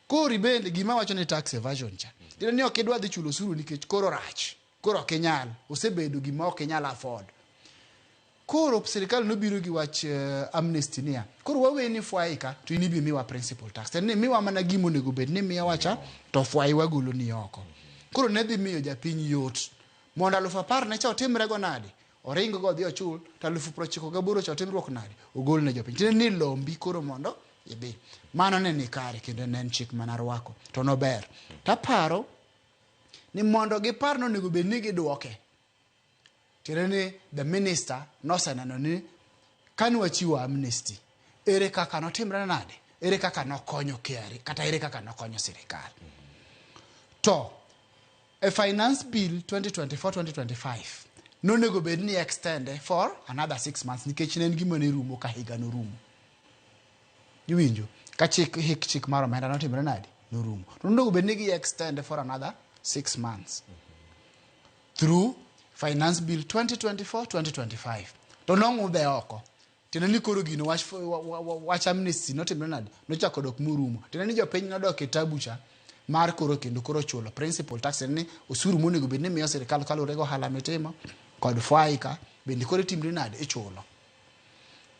Koro bende gima wacho ni tax evasion cha. Tiende ni ok idwa dhi chulo osuru nikech koro rach. Koro ok inyal. Osebedo gima ok inyal afford. Koro sirikal nobiro gi wach amnesty niya, koro waweni fwai ka to in ibi miwa principal tax. Tiende ni miwa mana gima onego bed ni miyowa cha to fwai wagolo ni oko. Koro ne dhi miyo japiny yot mondo 10,000 ne cha otimre go nade? Oring go odhi ochul to 98,000 cha otimruok nade? Ogol ne jopiny. Tiende ni lombi koro mondo idhi. Mano ne ni kare kendo ne en chik mana rwako to nober. Taparo ni mondo gipar ni onego bed ni giduoke. Tiende ni the minister noseneno ni kane wachiwo amnesty, ere kaka notimre nade? Ere kaka nokonyo KRA kata ere kaka nokonyo sirikal? To e finance bill 2024-2025 nonego bed ni extend for another 6 months nikech ne en gima ne rumo ka higa norumo. Iwinjo? Ka chik hik chik mar omenda notimre nade? Norumo. To nonego bed ni gi extend for another 6 months. Through finance bill 2024-2025. To nong'udhe oko. Tiende ni koro gino wach, wach amnesty notimre nade? Nochako dok morumo. Tiende ni jopiny nodok e tabu cha mar koro kendo koro chulo principal tax. Tiende ni osuru monego bed ni miyo sirikal kaluwore gi ohala mitimo kod fwai ka bende koro itimri nade? Ichulo.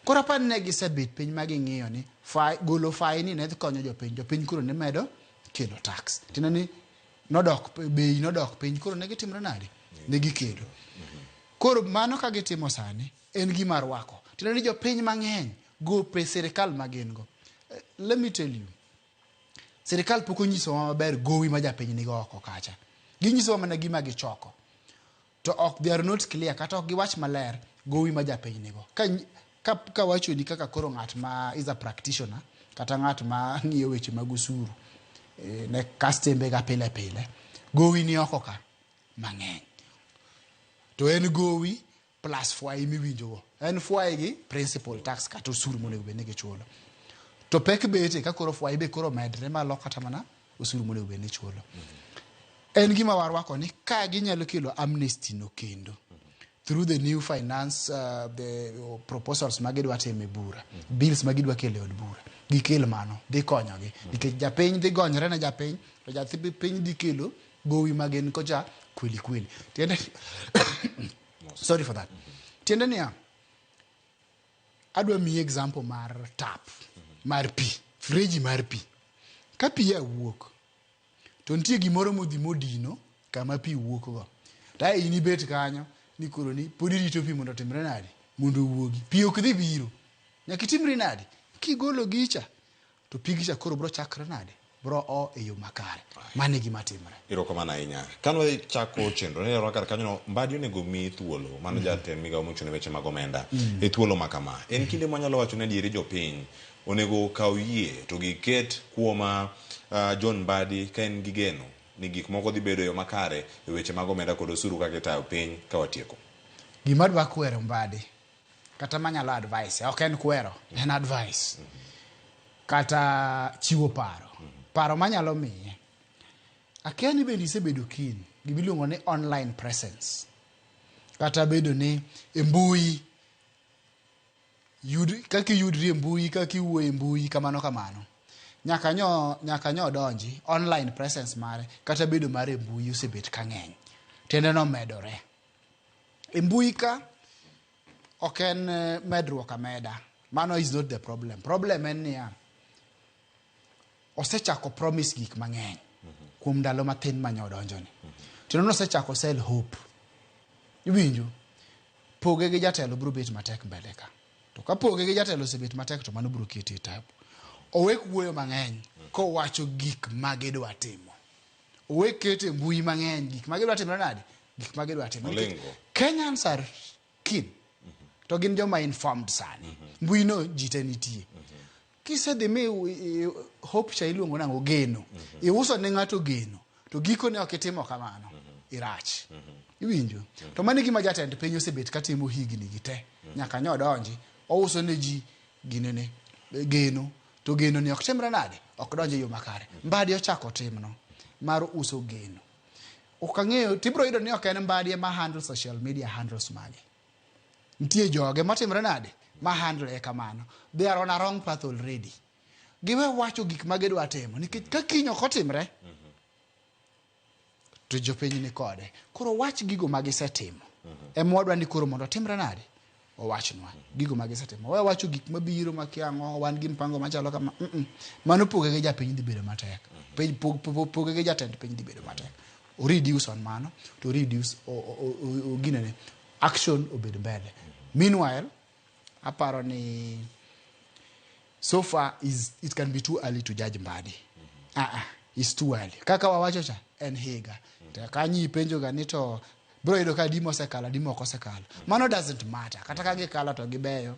Koro aparo ni ne gisebet piny ma ging'iyo ni fai, golo fai ni ne dhi konyo jopiny. Jopiny koro ne medo kelo tax. Tiende ni nodok bei nodok piny koro ne gitimre nade? Ne gikedo. Koro mano ka gitimo sani en gima rwako. Tiende ni jopiny mang'eny gope sirikal ma gin go. Let me tell you, sirikal pok onyisowa maber gowi ma japiny nigo oko kacha. Ginyisowa mana gima gichoko. To ok, they are not clear kata ok giwach maler gowi ma japiny nigo. Ka wachoni kaka koro ng'at ma is a practitioner kata ng'at ma ng'iyo weche mag osuru ne kastembe ga pile pile, gowi ni oko ka mang'eny. To en gowi plus fwai miwinjo go. En fwai gi principal tax kata osuru monego bed ni gichulo. To pek bete ka koro fwai be koro medre malo kata mana osuru monego bed ni ichulo. En gima warwako ni ka ginyalo kelo amnesty no kendo through the new finance the proposals ma gidwa timo e bura, bills ma gidwa kelo e od bura, gikel mano, dhi konyogi. Nikech japiny dhi gonyore ne japiny, to japiny dhi kelo gowi ma gin kocha kweli kweli. Tiende, sorry for that. Tiende niya, adwa miyi example mar tap, mar pi, freji mar pi. Ka pi ya wuok, to nitie gimoro modhi modino kama pi wuok go. To ae in ibet kanyo, ni koro ni pod irito pi mondo otimre nade? Mondo owuogi. Pi ok dhi biro. Nyaka itimri nade? Kigolo gicha, to pigi cha koro bro chakre nade? Bro o e yo makare. Mano e gima timre. Erokamano ahinya. Kane wachako chenro, ne kar kanyo Mbadi onego mi thuolo, mano jatend migawo mochung' ne weche mag omenda, e thuolo ma kama. En kinde mwanyalo wacho ni adieri jopiny onego okaw yie to giket kuom John Mbadi ka en gi geno ni gik moko dhi bedo e yo makare e weche mag omenda kod osuru kaka itayo piny ka watieko. Gima adwa kwero Mbadi, kata manyalo advice, ok en kwero, en advice. Kata chiwo paro. Paro manyalo miye. Akia ni bende isebedo keen gimiluongo ni online presence kata bedo ni e mbui yud kaka iyudri e mbui kaka iwuoyo e mbui kamano kamano nyaka nyo nyaka nyo donji online presence mare kata bedo mare e mbui osebet ka ng'eny tiende nomedore e mbui ka ok en medruok ameda mano is not the problem problem en niya osechako promise gik mang'eny kuom ndalo mathin manye odonjoni tiende ni osechako sell hope iwinjo poge gi jatelo biro bet matek mbele ka to ka poge gi jatelo osebet matek to mano biro kete e tabu owek wuoyo mang'eny kowacho gik ma gidwa timo owek keto e mbui mang'eny gik ma gidwa timore nade gik ma gidwa timo Nikech Olingo. Kenyans are keen to gin joma informed sani mbui no ji te nitie kisedhi mi hope cha iluongo nang'o geno iuso ne ng'ato geno to gikone ok itimo kamano irach iwinjo to mano e gima jatend piny osebet katimo higni gi te nyaka nyo donji ouso ne ji ginene geno to geno ni ok timre nade ok donj e yo makare Mbadi ochako timno mar uso geno ok ang'eyo tibiro yudo ni ok en Mbadi ema handle social media handles mage nitie joge matimre nade ma handle e kamano they are on a wrong path already giwe wacho gik ma gidwa timo nikech ka kiny ok otimre to jopiny ni kode koro wach gigo ma gisetimo ema wadwa ni koro mondo otimre nade owachnwa gigo ma gisetimo we wacho gik mabiro makia ang'o wan gi mpango machalo kama mm -mm. mano poge gi japiny dhi bedo matek piny poge gi jatend piny dhi bedo matek o reduce on mano to reduce o ginene action obed mbele meanwhile aparo ni so far is it can be too early to judge Mbadi ah ah it's too early kaka wawacho cha en higa to kanyo ipenjo ga ni to bro yudo ka adi mosekalo adi mok osekalo mano doesn't matter kata ka gikalo to gibeyo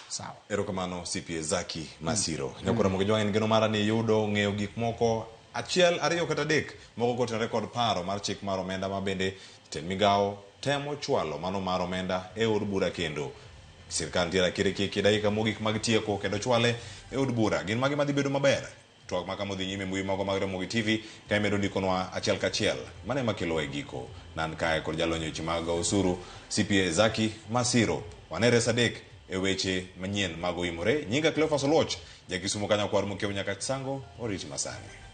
sawa Erokamano CPA Zaki Masiro. Mm. Nyakora Mogi Jwang' en geno mara ni yudo ng'eyo gik moko achiel, ariyo kata adek moko kotenore kod paro mar chik mar omenda ma bende jatend migawo temo chwalo mano mar omenda e od bura kendo. Sirkal nitiere akirikiki dakika mogik mag tieko kendo chwale e od bura. Gin mage madhi bedo maber? Twak ma kama odhi nyime e mbui magwa mag Ramogi TV ka imedo ndikonwa achiel kachiel. Mano ema kelowa e giko. Nan kae kod jalony e weche mag osuru CPA Zaki Masiro. Wanere sa adek e weche manyien mag Oimore. Nyinga Cleophas Oluoch, ja Kisumo ka nyakwar Mokiewo Nyakach Sango, oriti masani.